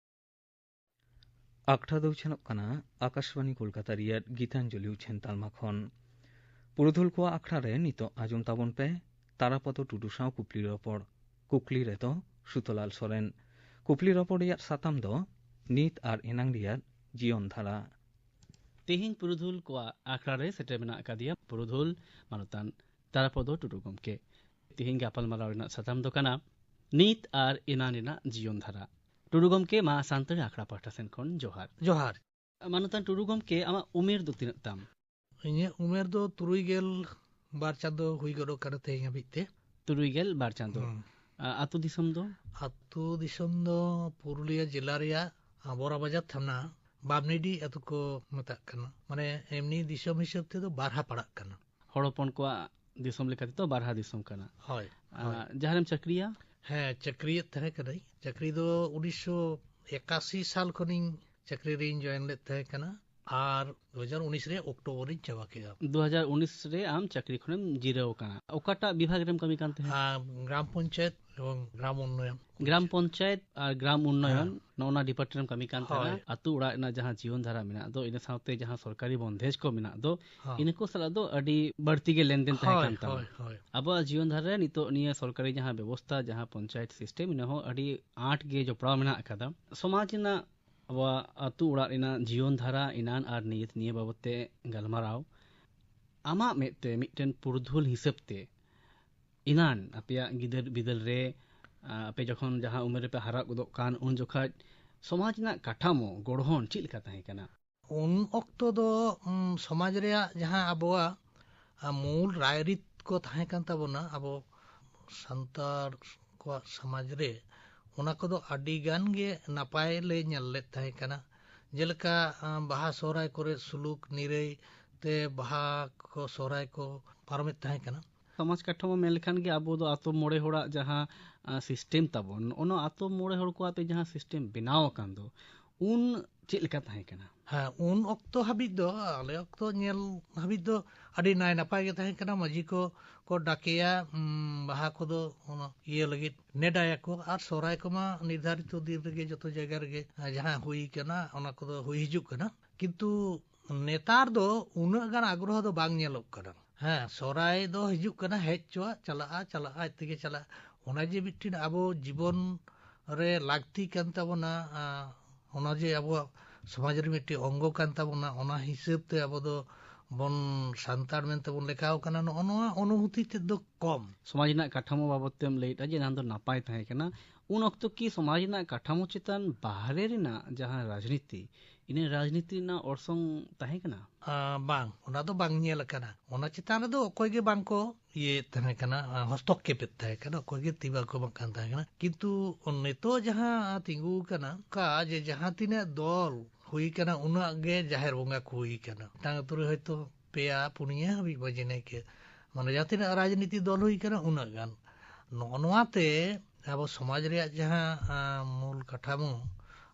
ᱟᱠᱷᱲᱟ ᱫᱚ ᱩᱪᱷᱟᱹᱱᱚᱜ ᱠᱟᱱᱟ ᱟᱠᱟᱥᱵᱟᱱᱤ ᱠᱳᱞᱠᱟᱛᱟ ᱨᱮᱭᱟᱜ ᱜᱤᱛᱟᱧᱡᱚᱞᱤ ᱩᱪᱷᱟᱹᱱ ᱛᱟᱞᱢᱟ ᱠᱷᱚᱱ᱾ ᱯᱩᱨᱩᱫᱷᱩᱞ ᱠᱚᱣᱟᱜ ᱟᱠᱷᱲᱟ ᱨᱮ ᱱᱤᱛᱚᱜ ᱟᱸᱡᱚᱢ ᱛᱟᱵᱚᱱ ᱯᱮ ᱛᱟᱨᱟᱯᱚᱫᱚ ᱴᱩᱰᱩ ᱥᱟᱶ ᱠᱩᱠᱞᱤ ᱨᱚᱯᱚᱲ᱾ ᱠᱩᱠᱞᱤ ᱨᱮᱫᱚ ᱥᱩᱛᱚᱞᱟᱞ ᱥᱚᱨᱮᱱ᱾ ᱠᱩᱠᱞᱤ ᱨᱚᱯᱚᱲ ᱨᱮᱭᱟᱜ ᱥᱟᱛᱟᱢ ᱫᱚ ᱱᱤᱛ ᱟᱨ ᱮᱱᱟᱝ ᱨᱮᱭᱟᱜ ᱡᱤᱭᱚᱱ ᱫᱷᱟᱨᱟ᱾ ᱛᱮᱦᱮᱧ ᱯᱩᱨᱩᱫᱷᱩᱞ ᱠᱚᱣᱟᱜ ᱟᱠᱷᱲᱟ ᱨᱮ ᱥᱮᱴᱮᱨ ᱢᱮᱱᱟᱜ ᱟᱠᱟᱫᱮᱭᱟ ᱯᱩᱨᱩᱫᱷᱩᱞ ᱢᱟᱱᱚᱛᱟᱱ ᱛᱟᱨᱟᱯᱚᱫᱚ ᱴᱩᱰᱩ ᱜᱚᱢᱠᱮ᱾ ᱛᱮᱦᱮᱧ ᱜᱟᱯᱟᱞᱢᱟᱨᱟᱣ ᱨᱮᱱᱟᱜ ᱥᱟᱛᱟᱢ ᱫᱚ ᱠᱟᱱᱟ ᱱᱤᱛ ᱟᱨ ᱮᱱᱟᱝ ᱨᱮᱱᱟᱜ ᱡᱤᱭᱚᱱ ᱫᱷᱟᱨᱟ᱾ ᱴᱩᱰᱩ ᱜᱚᱢᱠᱮ, ᱢᱟ ᱥᱟᱱᱛᱟᱲᱤ ᱟᱠᱷᱲᱟ ᱯᱟᱦᱴᱟ ᱥᱮᱱ ᱠᱷᱚᱱ ᱡᱚᱦᱟᱨ᱾ ᱡᱚᱦᱟᱨ᱾ ᱢᱟᱱᱚᱛᱟᱱ ᱴᱩᱰᱩ ᱜᱚᱢᱠᱮ, ᱟᱢᱟᱜ ᱩᱢᱮᱨ ᱫᱚ ᱛᱤᱱᱟᱹᱜ ᱛᱟᱢ? ᱤᱧᱟᱹᱜ ᱩᱢᱮᱨ ᱫᱚ ᱛᱩᱨᱩᱭ ᱜᱮᱞ ᱵᱟᱨ ᱪᱟᱸᱫᱚ ᱦᱩᱭ ᱜᱚᱫᱚᱜ ᱠᱟᱱᱟ ᱛᱮᱦᱮᱧ ᱦᱟᱹᱵᱤᱡ ᱛᱮ᱾ ᱛᱩᱨᱩᱭ ᱜᱮᱞ ᱵᱟᱨ ᱪᱟᱸᱫᱚ᱾ ᱦᱩᱸ᱾ ᱟ-, ᱟᱹᱛᱩ ᱫᱤᱥᱚᱢ ᱫᱚ? ᱟᱹᱛᱩ ᱫᱤᱥᱚᱢ ᱫᱚ ᱯᱩᱨᱩᱞᱤᱭᱟᱹ ᱡᱮᱞᱟ ᱨᱮᱭᱟᱜ ᱵᱚᱨᱟᱵᱟᱡᱟᱨ ᱛᱷᱟᱱᱟ, ᱵᱟᱢᱱᱤᱰᱤ ᱟᱹᱛᱩ ᱠᱚ ᱢᱮᱛᱟᱜ ᱠᱟᱱᱟ᱾ ᱢᱟᱱᱮ, ᱮᱢᱱᱤ ᱫᱤᱥᱚᱢ ᱦᱤᱥᱟᱹᱵ ᱛᱮᱫᱚ ᱵᱟᱨᱦᱟ ᱯᱟᱲᱟᱜ ᱠᱟᱱᱟ᱾ ᱦᱚᱲ ᱦᱚᱯᱚᱱ ᱠᱚᱣᱟᱜ ᱫᱤᱥᱚᱢ ᱞᱮᱠᱟ ᱛᱮᱫᱚ ᱵᱟᱨᱦᱟ ᱫᱤᱥᱚᱢ ᱠᱟᱱᱟ᱾ ᱦᱳᱭ, ᱟ, ᱦᱳᱭ᱾ ᱡᱟᱦᱟᱸ ᱨᱮᱢ ᱪᱟᱹᱠᱨᱤᱭᱟ? ᱦᱮᱸ, ᱪᱟᱹᱠᱨᱤᱭᱮᱫ ᱛᱟᱦᱮᱸ ᱠᱟᱹᱱᱟᱹᱧ᱾ ᱪᱟᱹᱠᱨᱤ ᱫᱚ ᱩᱱᱤᱥᱥᱚ ᱮᱠᱟᱥᱤ ᱥᱟᱞ ᱠᱷᱚᱱᱤᱧ ᱪᱟᱹᱠᱨᱤ ᱨᱤᱧ ᱡᱚᱭᱮᱱ ᱞᱮᱫ ᱛᱟᱦᱮᱸ ᱠᱟᱱᱟ᱾ ᱟᱨ ᱫᱩ ᱦᱟᱡᱟᱨ ᱩᱱᱤᱥ ᱨᱮ ᱚᱠᱴᱳᱵᱚᱨ ᱨᱤᱧ ᱪᱟᱵᱟ ᱠᱮᱫᱟ᱾ ᱫᱩ ᱦᱟᱡᱟᱨ ᱩᱱᱤᱥ ᱨᱮ ᱟᱢ ᱪᱟᱹᱠᱨᱤ ᱠᱷᱚᱱᱮᱢ ᱡᱤᱨᱟᱹᱣ ᱟᱠᱟᱱᱟ᱾ ᱚᱠᱟᱴᱟᱜ ᱵᱤᱵᱷᱟᱜᱽ ᱨᱮᱢ ᱠᱟᱹᱢᱤ ᱠᱟᱱ ᱛᱟᱦᱮᱸᱫ? ᱟᱨ ᱜᱨᱟᱢ ᱯᱚᱧᱪᱟᱭᱮᱛ ᱮᱵᱚᱝ ᱜᱨᱟᱢ ᱩᱱᱱᱚᱭᱚᱱ᱾ ᱜᱨᱟᱢ ᱯᱚᱧᱪᱟᱭᱮᱛ ᱟᱨ ᱜᱨᱟᱢ ᱩᱱᱱᱚᱭᱚᱱ, ᱦᱮᱸ᱾ ᱱᱚᱜᱼᱚ ᱱᱟ ᱰᱤᱯᱟᱨᱴᱢᱮᱱᱴ ᱨᱮᱢ ᱠᱟᱹᱢᱤ ᱠᱟᱱ ᱛᱟᱦᱮᱸᱱᱟ᱾ ᱦᱳᱭ᱾ ᱟᱹᱛᱩ ᱚᱲᱟᱜ ᱨᱮᱱᱟᱜ ᱡᱟᱦᱟᱸ ᱡᱤᱭᱚᱱ ᱫᱷᱟᱨᱟ ᱢᱮᱱᱟᱜ ᱫᱚ, ᱤᱱᱟᱹ ᱥᱟᱶᱛᱮ ᱡᱟᱦᱟᱸ ᱥᱚᱨᱠᱟᱨᱤ ᱵᱚᱱᱫᱷᱮᱡᱽ ᱠᱚ ᱢᱮᱱᱟᱜ ᱫᱚ, ᱦᱚᱸ᱾ ᱤᱱᱟᱹ ᱠᱚ ᱥᱟᱞᱟᱜ ᱫᱚ ᱟᱹᱰᱤ ᱵᱟᱹᱲᱛᱤ ᱜᱮ ᱞᱮᱱᱫᱮᱱ ᱛᱟᱦᱮᱸ ᱦᱳᱭ, ᱠᱟᱱ ᱛᱟᱢᱟ᱾ ᱦᱳᱭ, ᱦᱳᱭ᱾ ᱟᱵᱚᱣᱟᱜ ᱡᱤᱭᱚᱱ ᱫᱷᱟᱨᱟ ᱨᱮ ᱱᱤᱛᱚᱜ ᱱᱤᱭᱟᱹ ᱥᱚᱨᱠᱟᱨᱤ ᱡᱟᱦᱟᱸ ᱵᱮᱵᱚᱥᱛᱷᱟ, ᱡᱟᱦᱟᱸ ᱯᱚᱧᱪᱟᱭᱮᱛ ᱥᱤᱥᱴᱮᱢ, ᱤᱱᱟᱹ ᱦᱚᱸ ᱟᱹᱰᱤ ᱟᱸᱴ ᱜᱮ ᱡᱚᱯᱲᱟᱣ ᱢᱮᱱᱟᱜ ᱟᱠᱟᱫᱟ᱾ ᱥᱚᱢᱟᱡᱽ ᱨᱮᱱᱟᱜ, ᱟᱵᱚᱣᱟᱜ ᱟᱹᱛᱩ ᱚᱲᱟᱜ ᱨᱮᱱᱟᱜ ᱡᱤᱭᱚᱱ ᱫᱷᱟᱨᱟ ᱮᱱᱟᱱ ᱟᱨ ᱱᱤᱛ ᱱᱤᱭᱟᱹ ᱵᱟᱵᱚᱛ ᱛᱮ ᱜᱟᱞᱢᱟᱨᱟᱣ᱾ ᱟᱢᱟᱜ ᱢᱮᱫ ᱛᱮ ᱢᱤᱫᱴᱮᱱ ᱯᱩᱨᱩᱫᱷᱩᱞ ᱦᱤᱥᱟᱹᱵ ᱛᱮ ᱮᱱᱟᱱ ᱟᱯᱮᱭᱟᱜ ᱜᱤᱫᱟᱹᱨ ᱵᱤᱫᱟᱹᱞ ᱨᱮ, ᱟ, ᱟᱯᱮ ᱡᱚᱠᱷᱚᱱ ᱡᱟᱦᱟᱸ ᱩᱢᱮᱨ ᱨᱮᱯᱮ ᱦᱟᱨᱟ ᱜᱚᱫᱚᱜ ᱠᱟᱱ, ᱩᱱ ᱡᱚᱠᱷᱟᱡ ᱥᱚᱢᱟᱡᱽ ᱨᱮᱱᱟᱜ ᱠᱟᱴᱷᱟᱢᱳ, ᱜᱚᱲᱦᱚᱱ ᱪᱮᱫ ᱞᱮᱠᱟ ᱛᱟᱦᱮᱸ ᱠᱟᱱᱟ? ᱩᱱ ᱚᱠᱛᱚ ᱫᱚ, ᱩᱢ, ᱥᱚᱢᱟᱡᱽ ᱨᱮᱭᱟᱜ ᱡᱟᱦᱟᱸ ᱟᱵᱚᱣᱟᱜ, ᱟ, ᱢᱩᱞ ᱨᱟᱭᱨᱤᱛ ᱠᱚ ᱛᱟᱦᱮᱸ ᱠᱟᱱ ᱛᱟᱵᱚᱱᱟ ᱟᱵᱚ ᱥᱟᱱᱛᱟᱲ ᱠᱚᱣᱟᱜ ᱥᱚᱢᱟᱡᱽ ᱨᱮ, ᱚᱱᱟ ᱠᱚᱫᱚ ᱟᱹᱰᱤ ᱜᱟᱱ ᱜᱮ ᱱᱟᱯᱟᱭ ᱞᱮ ᱧᱮᱞ ᱞᱮᱫ ᱛᱟᱦᱮᱸ ᱠᱟᱱᱟ᱾ ᱡᱮᱞᱮᱠᱟ ᱵᱟᱦᱟ ᱥᱚᱦᱨᱟᱭ ᱠᱚᱨᱮ ᱥᱩᱞᱩᱠ ᱱᱤᱨᱟᱹᱭ ᱛᱮ ᱵᱟᱦᱟ ᱠᱚ ᱥᱚᱦᱨᱟᱭ ᱠᱚ ᱯᱟᱨᱚᱢᱮᱫ ᱛᱟᱦᱮᱸ ᱠᱟᱱᱟ᱾ ᱥᱚᱢᱟᱡᱽ ᱠᱟᱴᱷᱟᱢᱚ ᱢᱮᱱ ᱞᱮᱠᱷᱟᱱ ᱜᱮ ᱟᱵᱚ ᱫᱚ ᱟᱛᱳ ᱢᱚᱬᱮ ᱦᱚᱲᱟᱜ ᱡᱟᱦᱟᱸ ᱥᱤᱥᱴᱮᱢ ᱛᱟᱵᱚᱱ, ᱚᱱᱟ ᱟᱛᱳ ᱢᱚᱬᱮ ᱦᱚᱲ ᱠᱚ ᱟᱛᱮ ᱡᱟᱦᱟᱸ ᱥᱤᱥᱴᱮᱢ ᱵᱮᱱᱟᱣ ᱟᱠᱟᱱ ᱫᱚ, ᱩᱱ ᱪᱮᱫ ᱞᱮᱠᱟ ᱛᱟᱦᱮᱸ ᱠᱟᱱᱟ? ᱦᱮᱸ, ᱩᱱ ᱚᱠᱛᱚ ᱦᱟᱹᱵᱤᱡ ᱫᱚ, ᱟᱞᱮ ᱚᱠᱛᱚ ᱧᱮᱞ ᱦᱟᱹᱵᱤᱡ ᱫᱚ ᱟᱹᱰᱤ ᱱᱟᱭ ᱱᱟᱯᱟᱭ ᱜᱮ ᱛᱟᱦᱮᱸ ᱠᱟᱱᱟ᱾ ᱢᱟᱹᱡᱷᱤ ᱠᱚ ᱠᱚ ᱰᱟᱠᱮᱭᱟ, ᱩᱢ, ᱵᱟᱦᱟ ᱠᱚᱫᱚ ᱚᱱᱟ ᱤᱭᱟᱹ ᱞᱟᱹᱜᱤᱫ ᱱᱮᱰᱟᱭᱟᱠᱚ, ᱟᱨ ᱥᱚᱦᱨᱟᱭ ᱠᱚᱢᱟ ᱱᱤᱨᱫᱷᱟᱨᱤᱛᱚ ᱫᱤᱱ ᱨᱮᱜᱮ ᱡᱚᱛᱚ ᱡᱟᱭᱜᱟ ᱨᱮᱜᱮ ᱡᱟᱦᱟᱸ ᱦᱩᱭ ᱠᱟᱱᱟ ᱚᱱᱟ ᱠᱚᱫᱚ ᱦᱩᱭ ᱦᱤᱡᱩᱜ ᱠᱟᱱᱟ᱾ ᱠᱤᱱᱛᱩ ᱱᱮᱛᱟᱨ ᱫᱚ ᱩᱱᱟᱹᱜ ᱜᱟᱱ ᱟᱜᱽᱨᱚᱦᱚ ᱫᱚ ᱵᱟᱝ ᱧᱮᱞᱚᱜ ᱠᱟᱱᱟ᱾ ᱦᱮᱸ, ᱥᱚᱦᱨᱟᱭ ᱫᱚ ᱦᱤᱡᱩᱜ ᱠᱟᱱᱟ, ᱦᱮᱡ ᱪᱚᱣᱟᱜ, ᱪᱟᱞᱟᱜᱼᱟ, ᱪᱟᱞᱟᱜᱼᱟ, ᱟᱡ ᱛᱮᱜᱮ ᱪᱟᱞᱟᱜᱼᱟ᱾ ᱚᱱᱟ ᱡᱮ ᱢᱤᱫᱴᱤᱱ ᱟᱵᱚ ᱡᱤᱵᱚᱱ ᱨᱮ ᱞᱟᱹᱠᱛᱤ ᱠᱟᱱ ᱛᱟᱵᱚᱱᱟ, ᱟ, ᱚᱱᱟ ᱡᱮ ᱟᱵᱚᱣᱟᱜ ᱥᱚᱢᱟᱡᱽ ᱨᱮ ᱢᱤᱫᱴᱤᱡ ᱚᱝᱜᱚ ᱠᱟᱱ ᱛᱟᱵᱚᱱᱟ, ᱚᱱᱟ ᱦᱤᱥᱟᱹᱵ ᱛᱮ ᱟᱵᱚ ᱫᱚ ᱵᱚᱱ ᱥᱟᱱᱛᱟᱲ ᱢᱮᱱᱛᱮ ᱵᱚᱱ ᱞᱮᱠᱷᱟᱣ ᱠᱟᱱᱟ, ᱱᱚᱜᱼᱚ ᱱᱚᱣᱟ ᱚᱱᱩᱵᱷᱩᱛᱤ ᱛᱮᱫ ᱫᱚ ᱠᱚᱢ᱾ ᱥᱚᱢᱟᱡᱽ ᱨᱮᱱᱟᱜ ᱠᱟᱴᱷᱟᱢᱳ ᱵᱟᱵᱚᱫ ᱛᱮᱢ ᱞᱟᱹᱭᱮᱫᱼᱟ ᱡᱮ ᱮᱱᱟᱱ ᱫᱚ ᱱᱟᱯᱟᱭ ᱛᱟᱦᱮᱸ ᱠᱟᱱᱟ, ᱩᱱ ᱚᱠᱛᱚ ᱠᱤ ᱥᱚᱢᱟᱡᱽ ᱨᱮᱱᱟᱜ ᱠᱟᱴᱷᱟᱢᱳ ᱪᱮᱛᱟᱱ ᱵᱟᱦᱨᱮ ᱨᱮᱱᱟᱜ ᱡᱟᱦᱟᱸ ᱨᱟᱡᱽᱱᱤᱛᱤ, ᱤᱱᱟᱹ ᱨᱟᱡᱽᱱᱤᱛᱤ ᱨᱮᱱᱟᱜ ᱚᱨᱥᱚᱝ ᱛᱟᱦᱮᱸ ᱠᱟᱱᱟ? ᱟ, ᱵᱟᱝ, ᱚᱱᱟ ᱫᱚ ᱵᱟᱝ ᱧᱮᱞ ᱟᱠᱟᱱᱟ᱾ ᱚᱱᱟ ᱪᱮᱛᱟᱱ ᱨᱮᱫᱚ ᱚᱠᱚᱭ ᱜᱮ ᱵᱟᱝ ᱠᱚ ᱤᱭᱟᱹᱭᱮᱫ ᱛᱟᱦᱮᱸ ᱠᱟᱱᱟ, ᱟ, ᱦᱚᱥᱛᱚᱠᱠᱷᱮᱯᱮᱫ ᱛᱟᱦᱮᱸ ᱠᱟᱱᱟ, ᱚᱠᱚᱭ ᱜᱮ ᱛᱤ ᱵᱟᱝ ᱠᱚ ᱮᱢᱟᱜ ᱠᱟᱱ ᱛᱟᱦᱮᱸ ᱠᱟᱱᱟ᱾ ᱠᱤᱱᱛᱩ ᱱᱤᱛᱚᱜ ᱡᱟᱦᱟᱸ ᱛᱤᱸᱜᱩ ᱟᱠᱟᱱᱟ, ᱚᱱᱠᱟ ᱡᱮ ᱡᱟᱦᱟᱸ ᱛᱤᱱᱟᱹᱜ ᱫᱚᱞ ᱦᱩᱭ ᱠᱟᱱᱟ, ᱩᱱᱟᱹᱜ ᱜᱮ ᱡᱟᱦᱮᱨ ᱵᱚᱸᱜᱟ ᱠᱚ ᱦᱩᱭ ᱠᱟᱱᱟ᱾ ᱢᱤᱫᱴᱟᱝ ᱟᱹᱛᱩ ᱨᱮ ᱦᱚᱭᱛᱳ ᱯᱮᱭᱟ ᱯᱩᱱᱭᱟᱹ ᱦᱟᱹᱵᱤᱡ ᱢᱟᱹᱡᱷᱤ ᱱᱟᱭᱠᱮ, ᱢᱟᱱᱮ ᱡᱟᱦᱟᱸ ᱛᱤᱱᱟᱹᱜ ᱨᱟᱡᱽᱱᱤᱛᱤ ᱫᱚᱞ ᱦᱩᱭ ᱠᱟᱱᱟ, ᱩᱱᱟᱹᱜ ᱜᱟᱱ᱾ ᱱᱚᱜᱼᱚ ᱱᱚᱣᱟ ᱛᱮ ᱟᱵᱚ ᱥᱚᱢᱟᱡᱽ ᱨᱮᱭᱟᱜ ᱡᱟᱦᱟᱸ, ᱟ, ᱢᱩᱞ ᱠᱟᱴᱷᱟᱢᱳ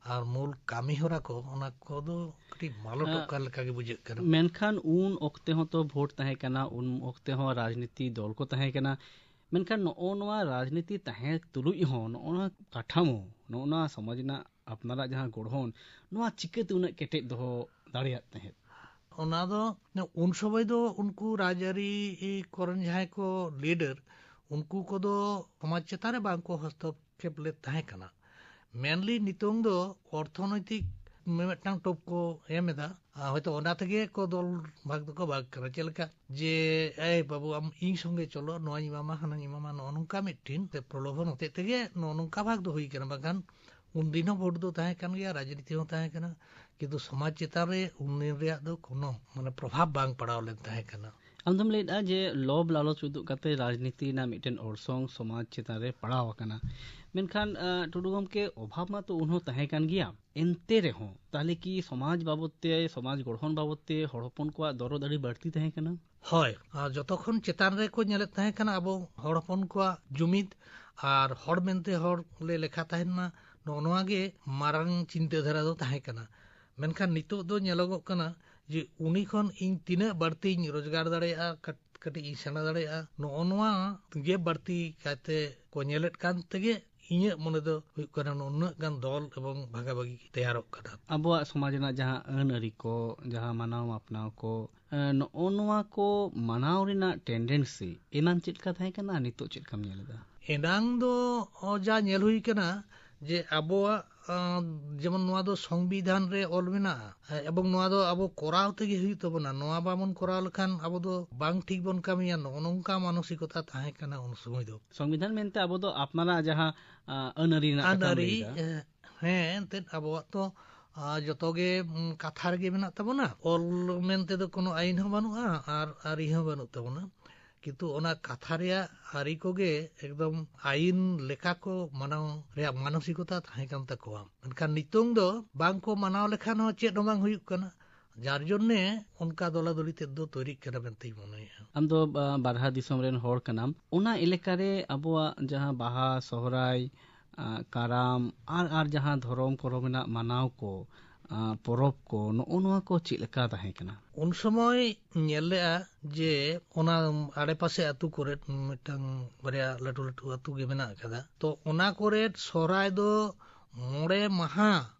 ᱟᱨ ᱢᱩᱞ ᱠᱟᱹᱢᱤ ᱦᱚᱨᱟ ᱠᱚ, ᱚᱱᱟ ᱠᱚᱫᱚ ᱠᱟᱹᱴᱤᱡ ᱢᱟᱞᱚᱴᱚᱜ ᱟ, ᱠᱟᱱ ᱞᱮᱠᱟ ᱜᱮ ᱵᱩᱡᱷᱟᱹᱜ ᱠᱟᱱᱟ᱾ ᱢᱮᱱᱠᱷᱟᱱ ᱩᱱ ᱚᱠᱛᱮ ᱦᱚᱸ ᱛᱚ ᱵᱷᱳᱴ ᱛᱟᱦᱮᱸ ᱠᱟᱱᱟ, ᱩᱱ ᱚᱠᱛᱮ ᱦᱚᱸ ᱨᱟᱡᱽᱱᱤᱛᱤ ᱫᱚᱞ ᱠᱚ ᱛᱟᱦᱮᱸ ᱠᱟᱱᱟ᱾ ᱢᱮᱱᱠᱷᱟᱱ ᱱᱚᱜᱼᱚ ᱱᱚᱣᱟ ᱨᱟᱡᱽᱱᱤᱛᱤ ᱛᱟᱦᱮᱸ ᱛᱩᱞᱩᱡ ᱦᱚᱸ ᱱᱚᱜᱼᱚ ᱱᱚᱣᱟ ᱠᱟᱴᱷᱟᱢᱳ, ᱱᱚᱜᱼᱚ ᱱᱚᱣᱟ ᱥᱚᱢᱟᱡᱽ ᱨᱮᱱᱟᱜ ᱟᱯᱱᱟᱨᱟᱜ ᱡᱟᱦᱟᱸ ᱜᱚᱲᱦᱚᱱ, ᱱᱚᱣᱟ ᱪᱤᱠᱟᱹᱛᱮ ᱩᱱᱟᱹᱜ ᱠᱮᱴᱮᱡ ᱫᱚᱦᱚ ᱫᱟᱲᱮᱭᱟᱜ ᱛᱟᱦᱮᱸᱫ? ᱚᱱᱟ ᱫᱚ ᱩᱱ ᱥᱚᱢᱚᱭ ᱫᱚ ᱩᱱᱠᱩ ᱨᱟᱡᱽᱟᱹᱨᱤ ᱠᱚᱨᱮᱱ ᱡᱟᱦᱟᱸᱭ ᱠᱚ ᱞᱤᱰᱟᱨ, ᱩᱱᱠᱩ ᱠᱚᱫᱚ ᱥᱚᱢᱟᱡᱽ ᱪᱮᱛᱟᱱ ᱨᱮ ᱵᱟᱝ ᱠᱚ ᱦᱚᱥᱛᱚᱠᱠᱷᱮᱯ ᱞᱮᱫ ᱛᱟᱦᱮᱸ ᱠᱟᱱᱟ᱾ ᱢᱮᱱᱞᱤ ᱱᱤᱛᱚᱝ ᱫᱚ ᱚᱨᱛᱷᱚᱱᱳᱭᱛᱤᱠ ᱢᱤᱫᱴᱟᱝ ᱴᱚᱯ ᱠᱚ ᱮᱢ ᱮᱫᱟ, ᱟᱨ ᱦᱚᱭᱛᱳ ᱚᱱᱟ ᱛᱮᱜᱮ ᱠᱚ ᱫᱚᱞ ᱵᱷᱟᱜᱽ ᱫᱚᱠᱚ ᱵᱷᱟᱜᱽ ᱠᱟᱱᱟ᱾ ᱪᱮᱫ ᱞᱮᱠᱟ ᱡᱮ, "ᱮᱭ ᱵᱟᱹᱵᱩ, ᱟᱢ ᱤᱧ ᱥᱚᱸᱜᱮ ᱪᱚᱞᱚ, ᱱᱚᱣᱟᱧ ᱮᱢᱟᱢᱟ, ᱦᱟᱱᱟᱧ ᱮᱢᱟᱢᱟ", ᱱᱚᱜᱼᱚ ᱱᱚᱝᱠᱟ ᱢᱤᱫᱴᱤᱱ ᱥᱮ ᱯᱨᱚᱞᱳᱵᱷᱚᱱ ᱦᱚᱛᱮᱡ ᱛᱮᱜᱮ ᱱᱚᱜᱼᱚ ᱱᱚᱝᱠᱟ ᱵᱷᱟᱜᱽ ᱫᱚ ᱦᱩᱭ ᱠᱟᱱᱟ᱾ ᱵᱟᱝᱠᱷᱟᱱ ᱩᱱᱫᱤᱱ ᱦᱚᱸ ᱵᱷᱳᱴ ᱫᱚ ᱛᱟᱦᱮᱸ ᱠᱟᱱ ᱜᱮᱭᱟ, ᱨᱟᱡᱽᱱᱤᱛᱤ ᱦᱚᱸ ᱛᱟᱦᱮᱸ ᱠᱟᱱᱟ, ᱠᱤᱱᱛᱩ ᱥᱚᱢᱟᱡᱽ ᱪᱮᱛᱟᱱ ᱨᱮ ᱩᱱᱫᱤᱱ ᱨᱮᱭᱟᱜ ᱫᱚ ᱠᱳᱱᱳ, ᱢᱟᱱᱮ, ᱯᱨᱚᱵᱷᱟᱵᱽ ᱵᱟᱝ ᱯᱟᱲᱟᱣ ᱞᱮᱱ ᱛᱟᱦᱮᱸ ᱠᱟᱱᱟ᱾ ᱟᱢ ᱫᱚᱢ ᱞᱟᱹᱭᱮᱫᱼᱟ ᱡᱮ ᱞᱳᱵᱷ ᱞᱟᱞᱚᱪ ᱩᱫᱩᱜ ᱠᱟᱛᱮ ᱨᱟᱡᱽᱱᱤᱛᱤ ᱨᱮᱱᱟᱜ ᱢᱤᱫᱴᱮᱱ ᱚᱨᱥᱚᱝ ᱥᱚᱢᱟᱡᱽ ᱪᱮᱛᱟᱱ ᱨᱮ ᱯᱟᱲᱟᱣ ᱟᱠᱟᱱᱟ, ᱢᱮᱱᱠᱷᱟᱱ, ᱟ, ᱴᱩᱰᱩ ᱜᱚᱢᱠᱮ, ᱚᱵᱷᱟᱵᱽ ᱢᱟ ᱛᱚ ᱩᱱᱦᱚᱸ ᱛᱟᱦᱮᱸ ᱠᱟᱱ ᱜᱮᱭᱟ᱾ ᱮᱱᱛᱮ ᱨᱮᱦᱚᱸ ᱛᱟᱦᱚᱞᱮ ᱠᱤ ᱥᱚᱢᱟᱡᱽ ᱵᱟᱵᱚᱛ ᱛᱮ, ᱥᱚᱢᱟᱡᱽ ᱜᱚᱲᱦᱚᱱ ᱵᱟᱵᱚᱛ ᱛᱮ ᱦᱚᱲ ᱦᱚᱯᱚᱱ ᱠᱚᱣᱟᱜ ᱫᱚᱨᱚᱫ ᱟᱹᱰᱤ ᱵᱟᱹᱲᱛᱤ ᱛᱟᱦᱮᱸ ᱠᱟᱱᱟ? ᱦᱳᱭ, ᱟᱨ ᱡᱚᱛᱚ ᱠᱷᱚᱱ ᱪᱮᱛᱟᱱ ᱨᱮᱠᱚ ᱧᱮᱞᱮᱫ ᱛᱟᱦᱮᱸ ᱠᱟᱱᱟ ᱟᱵᱚ ᱦᱚᱲ ᱦᱚᱯᱚᱱ ᱠᱚᱣᱟᱜ ᱡᱩᱢᱤᱫ ᱟᱨ ᱦᱚᱲ ᱢᱮᱱᱛᱮ ᱦᱚᱲ ᱞᱮ ᱞᱮᱠᱷᱟ ᱛᱟᱦᱮᱱ ᱢᱟ, ᱱᱚᱜᱼᱚ ᱱᱚᱣᱟ ᱜᱮ ᱢᱟᱨᱟᱝ ᱪᱤᱱᱛᱟᱹ ᱫᱷᱟᱨᱟ ᱫᱚ ᱛᱟᱦᱮᱸ ᱠᱟᱱᱟ᱾ ᱢᱮᱱᱠᱷᱟᱱ ᱱᱤᱛᱚᱜ ᱫᱚ ᱧᱮᱞᱚᱜᱚᱜ ᱠᱟᱱᱟ ᱡᱮ ᱩᱱᱤ ᱠᱷᱚᱱ ᱤᱧ ᱛᱤᱱᱟᱹᱜ ᱵᱟᱹᱲᱛᱤᱧ ᱨᱳᱡᱽᱜᱟᱨ ᱫᱟᱲᱮᱭᱟᱜᱼᱟ, ᱠᱟᱹᱴ-, ᱠᱟᱹᱴᱤᱡ ᱤᱧ ᱥᱮᱬᱟ ᱫᱟᱲᱮᱭᱟᱜᱼᱟ, ᱱᱚᱜᱼᱚ ᱱᱚᱣᱟ ᱜᱮ ᱵᱟᱹᱲᱛᱤ ᱠᱟᱭᱛᱮ ᱠᱚ ᱧᱮᱞᱮᱫ ᱠᱟᱱ ᱛᱮᱜᱮ ᱤᱧᱟᱹᱜ ᱢᱚᱱᱮ ᱫᱚ ᱦᱩᱭᱩᱜ ᱠᱟᱱᱟ ᱱᱩᱱᱟᱹᱜ ᱜᱟᱱ ᱫᱚᱞ ᱮᱵᱚᱝ ᱵᱷᱟᱜᱟᱵᱷᱟᱜᱤ ᱛᱮᱭᱟᱨᱚᱜ ᱠᱟᱱᱟ᱾ ᱟᱵᱚᱣᱟᱜ ᱥᱚᱢᱟᱡᱽ ᱨᱮᱱᱟᱜ ᱡᱟᱦᱟᱸ ᱟᱹᱱ ᱟᱹᱨᱤ ᱠᱚ, ᱡᱟᱦᱟᱸ ᱢᱟᱱᱟᱣ ᱢᱟᱯᱱᱟᱣ ᱠᱚ, ᱮ, ᱱᱚᱜᱼᱚ ᱱᱚᱣᱟ ᱠᱚ ᱢᱟᱱᱟᱣ ᱨᱮᱱᱟᱜ ᱴᱮᱱᱰᱮᱱᱥᱤ ᱮᱱᱟᱱ ᱪᱮᱫ ᱞᱮᱠᱟ ᱛᱟᱦᱮᱸ ᱠᱟᱱᱟ ᱟᱨ ᱱᱤᱛᱚᱜ ᱪᱮᱫ ᱞᱮᱠᱟᱢ ᱧᱮᱞ ᱮᱫᱟ? ᱮᱱᱟᱝ ᱫᱚ, ᱚ, ᱡᱟ ᱧᱮᱞ ᱦᱩᱭ ᱠᱟᱱᱟ ᱡᱮ ᱟᱵᱚᱣᱟᱜ, ᱟ, ᱡᱮᱢᱚᱱ ᱱᱚᱣᱟ ᱫᱚ ᱥᱚᱝᱵᱤᱫᱷᱟᱱ ᱨᱮ ᱚᱞ ᱢᱮᱱᱟᱜᱼᱟ, ᱮ, ᱮᱵᱚᱝ ᱱᱚᱣᱟ ᱫᱚ ᱟᱵᱚ ᱠᱚᱨᱟᱣ ᱛᱮᱜᱮ ᱦᱩᱭᱩᱜ ᱛᱟᱵᱚᱱᱟ᱾ ᱱᱚᱣᱟ ᱵᱟᱵᱚᱱ ᱠᱚᱨᱟᱣ ᱞᱮᱠᱷᱟᱱ ᱟᱵᱚ ᱫᱚ ᱵᱟᱝ ᱴᱷᱤᱠ ᱵᱚᱱ ᱠᱟᱹᱢᱤᱭᱟ, ᱱᱚᱜᱼᱚ ᱱᱚᱝᱠᱟ ᱢᱟᱱᱚᱥᱤᱠᱚᱛᱟ ᱛᱟᱦᱮᱸ ᱠᱟᱱᱟ ᱩᱱ ᱥᱚᱢᱚᱭ ᱫᱚ᱾ ᱥᱚᱝᱵᱤᱫᱷᱟᱱ ᱢᱮᱱᱛᱮ ᱟᱵᱚ ᱫᱚ ᱟᱯᱱᱟᱨᱟᱜ ᱡᱟᱦᱟᱸ, ᱟ, ᱟᱹᱱ ᱟᱹᱨᱤ ᱨᱮᱱᱟᱜ ᱟᱹᱱ ᱠᱟᱛᱷᱟᱢ ᱟᱹᱨᱤ, ᱞᱟᱹᱭ ᱮᱫᱟ᱾ ᱮ, ᱦᱮᱸ, ᱮᱱᱛᱮᱫ ᱟᱵᱚᱣᱟᱜ ᱛᱚ, ᱟ, ᱡᱚᱛᱚ ᱜᱮ, ᱩᱢ, ᱠᱟᱛᱷᱟ ᱨᱮᱜᱮ ᱢᱮᱱᱟᱜ ᱛᱟᱵᱚᱱᱟ᱾ ᱚᱞ ᱢᱮᱱᱛᱮ ᱫᱚ ᱠᱳᱱᱳ ᱟᱹᱭᱤᱱ ᱦᱚᱸ ᱵᱟᱹᱱᱩᱜᱼᱟ ᱟᱨ ᱟᱹᱨᱤ ᱦᱚᱸ ᱵᱟᱹᱱᱩᱜ ᱛᱟᱵᱚᱱᱟ᱾ ᱠᱤᱱᱛᱩ ᱚᱱᱟ ᱠᱟᱛᱷᱟ ᱨᱮᱭᱟᱜ ᱟᱹᱨᱤ ᱠᱚᱜᱮ ᱮᱠᱫᱚᱢ ᱟᱹᱭᱤᱱ ᱞᱮᱠᱟ ᱠᱚ ᱢᱟᱱᱟᱣ ᱨᱮᱭᱟᱜ ᱢᱟᱱᱚᱥᱤᱠᱚᱛᱟ ᱛᱟᱦᱮᱸ ᱠᱟᱱ ᱛᱟᱠᱚᱣᱟ᱾ ᱢᱮᱱᱠᱷᱟᱱ ᱱᱤᱛᱚᱝ ᱫᱚ ᱵᱟᱝ ᱠᱚ ᱢᱟᱱᱟᱣ ᱞᱮᱠᱷᱟᱱ ᱦᱚᱸ ᱪᱮᱫ ᱦᱚᱸ ᱵᱟᱝ ᱦᱩᱭᱩᱜ ᱠᱟᱱᱟ, ᱡᱟᱨ ᱡᱚᱱᱱᱮ ᱚᱱᱠᱟ ᱫᱚᱞᱟᱫᱚᱞᱤ ᱛᱮᱫ ᱫᱚ ᱛᱳᱭᱨᱤᱜ ᱠᱟᱱᱟ ᱢᱮᱱᱛᱮᱧ ᱢᱚᱱᱮᱭᱮᱫᱼᱟ᱾ ᱟᱢ ᱫᱚ, ᱟ, ᱵᱟᱨᱦᱟ ᱫᱤᱥᱚᱢ ᱨᱮᱱ ᱦᱚᱲ ᱠᱟᱱᱟᱢ, ᱚᱱᱟ ᱮᱞᱟᱠᱟ ᱨᱮ ᱟᱵᱚᱣᱟᱜ ᱡᱟᱦᱟᱸ ᱵᱟᱦᱟ, ᱥᱚᱦᱨᱟᱭ, ᱟ, ᱠᱟᱨᱟᱢ ᱟᱨ, ᱟᱨ ᱡᱟᱦᱟᱸ ᱫᱷᱚᱨᱚᱢ ᱠᱚᱨᱚᱢ ᱨᱮᱱᱟᱜ ᱢᱟᱱᱟᱣ ᱠᱚ, ᱟ, ᱯᱚᱨᱚᱵᱽ ᱠᱚ, ᱱᱚᱜᱼᱚ ᱱᱚᱣᱟ ᱠᱚ ᱪᱮᱫ ᱞᱮᱠᱟ ᱛᱟᱦᱮᱸ ᱠᱟᱱᱟ? ᱩᱱ ᱥᱚᱢᱚᱭ ᱧᱮᱞ ᱞᱮᱜᱼᱟ ᱡᱮ ᱚᱱᱟ ᱟᱲᱮᱯᱟᱥᱮ ᱟᱹᱛᱩ ᱠᱚᱨᱮ ᱢᱤᱫᱴᱟᱝ ᱵᱟᱨᱭᱟ ᱞᱟᱹᱴᱩ ᱞᱟᱹᱴᱩ ᱟᱹᱛᱩ ᱜᱮ ᱢᱮᱱᱟᱜ ᱟᱠᱟᱫᱟ᱾ ᱛᱚ ᱚᱱᱟ ᱠᱚᱨᱮ ᱥᱚᱦᱨᱟᱭ ᱫᱚ ᱢᱚᱬᱮ ᱢᱟᱦᱟ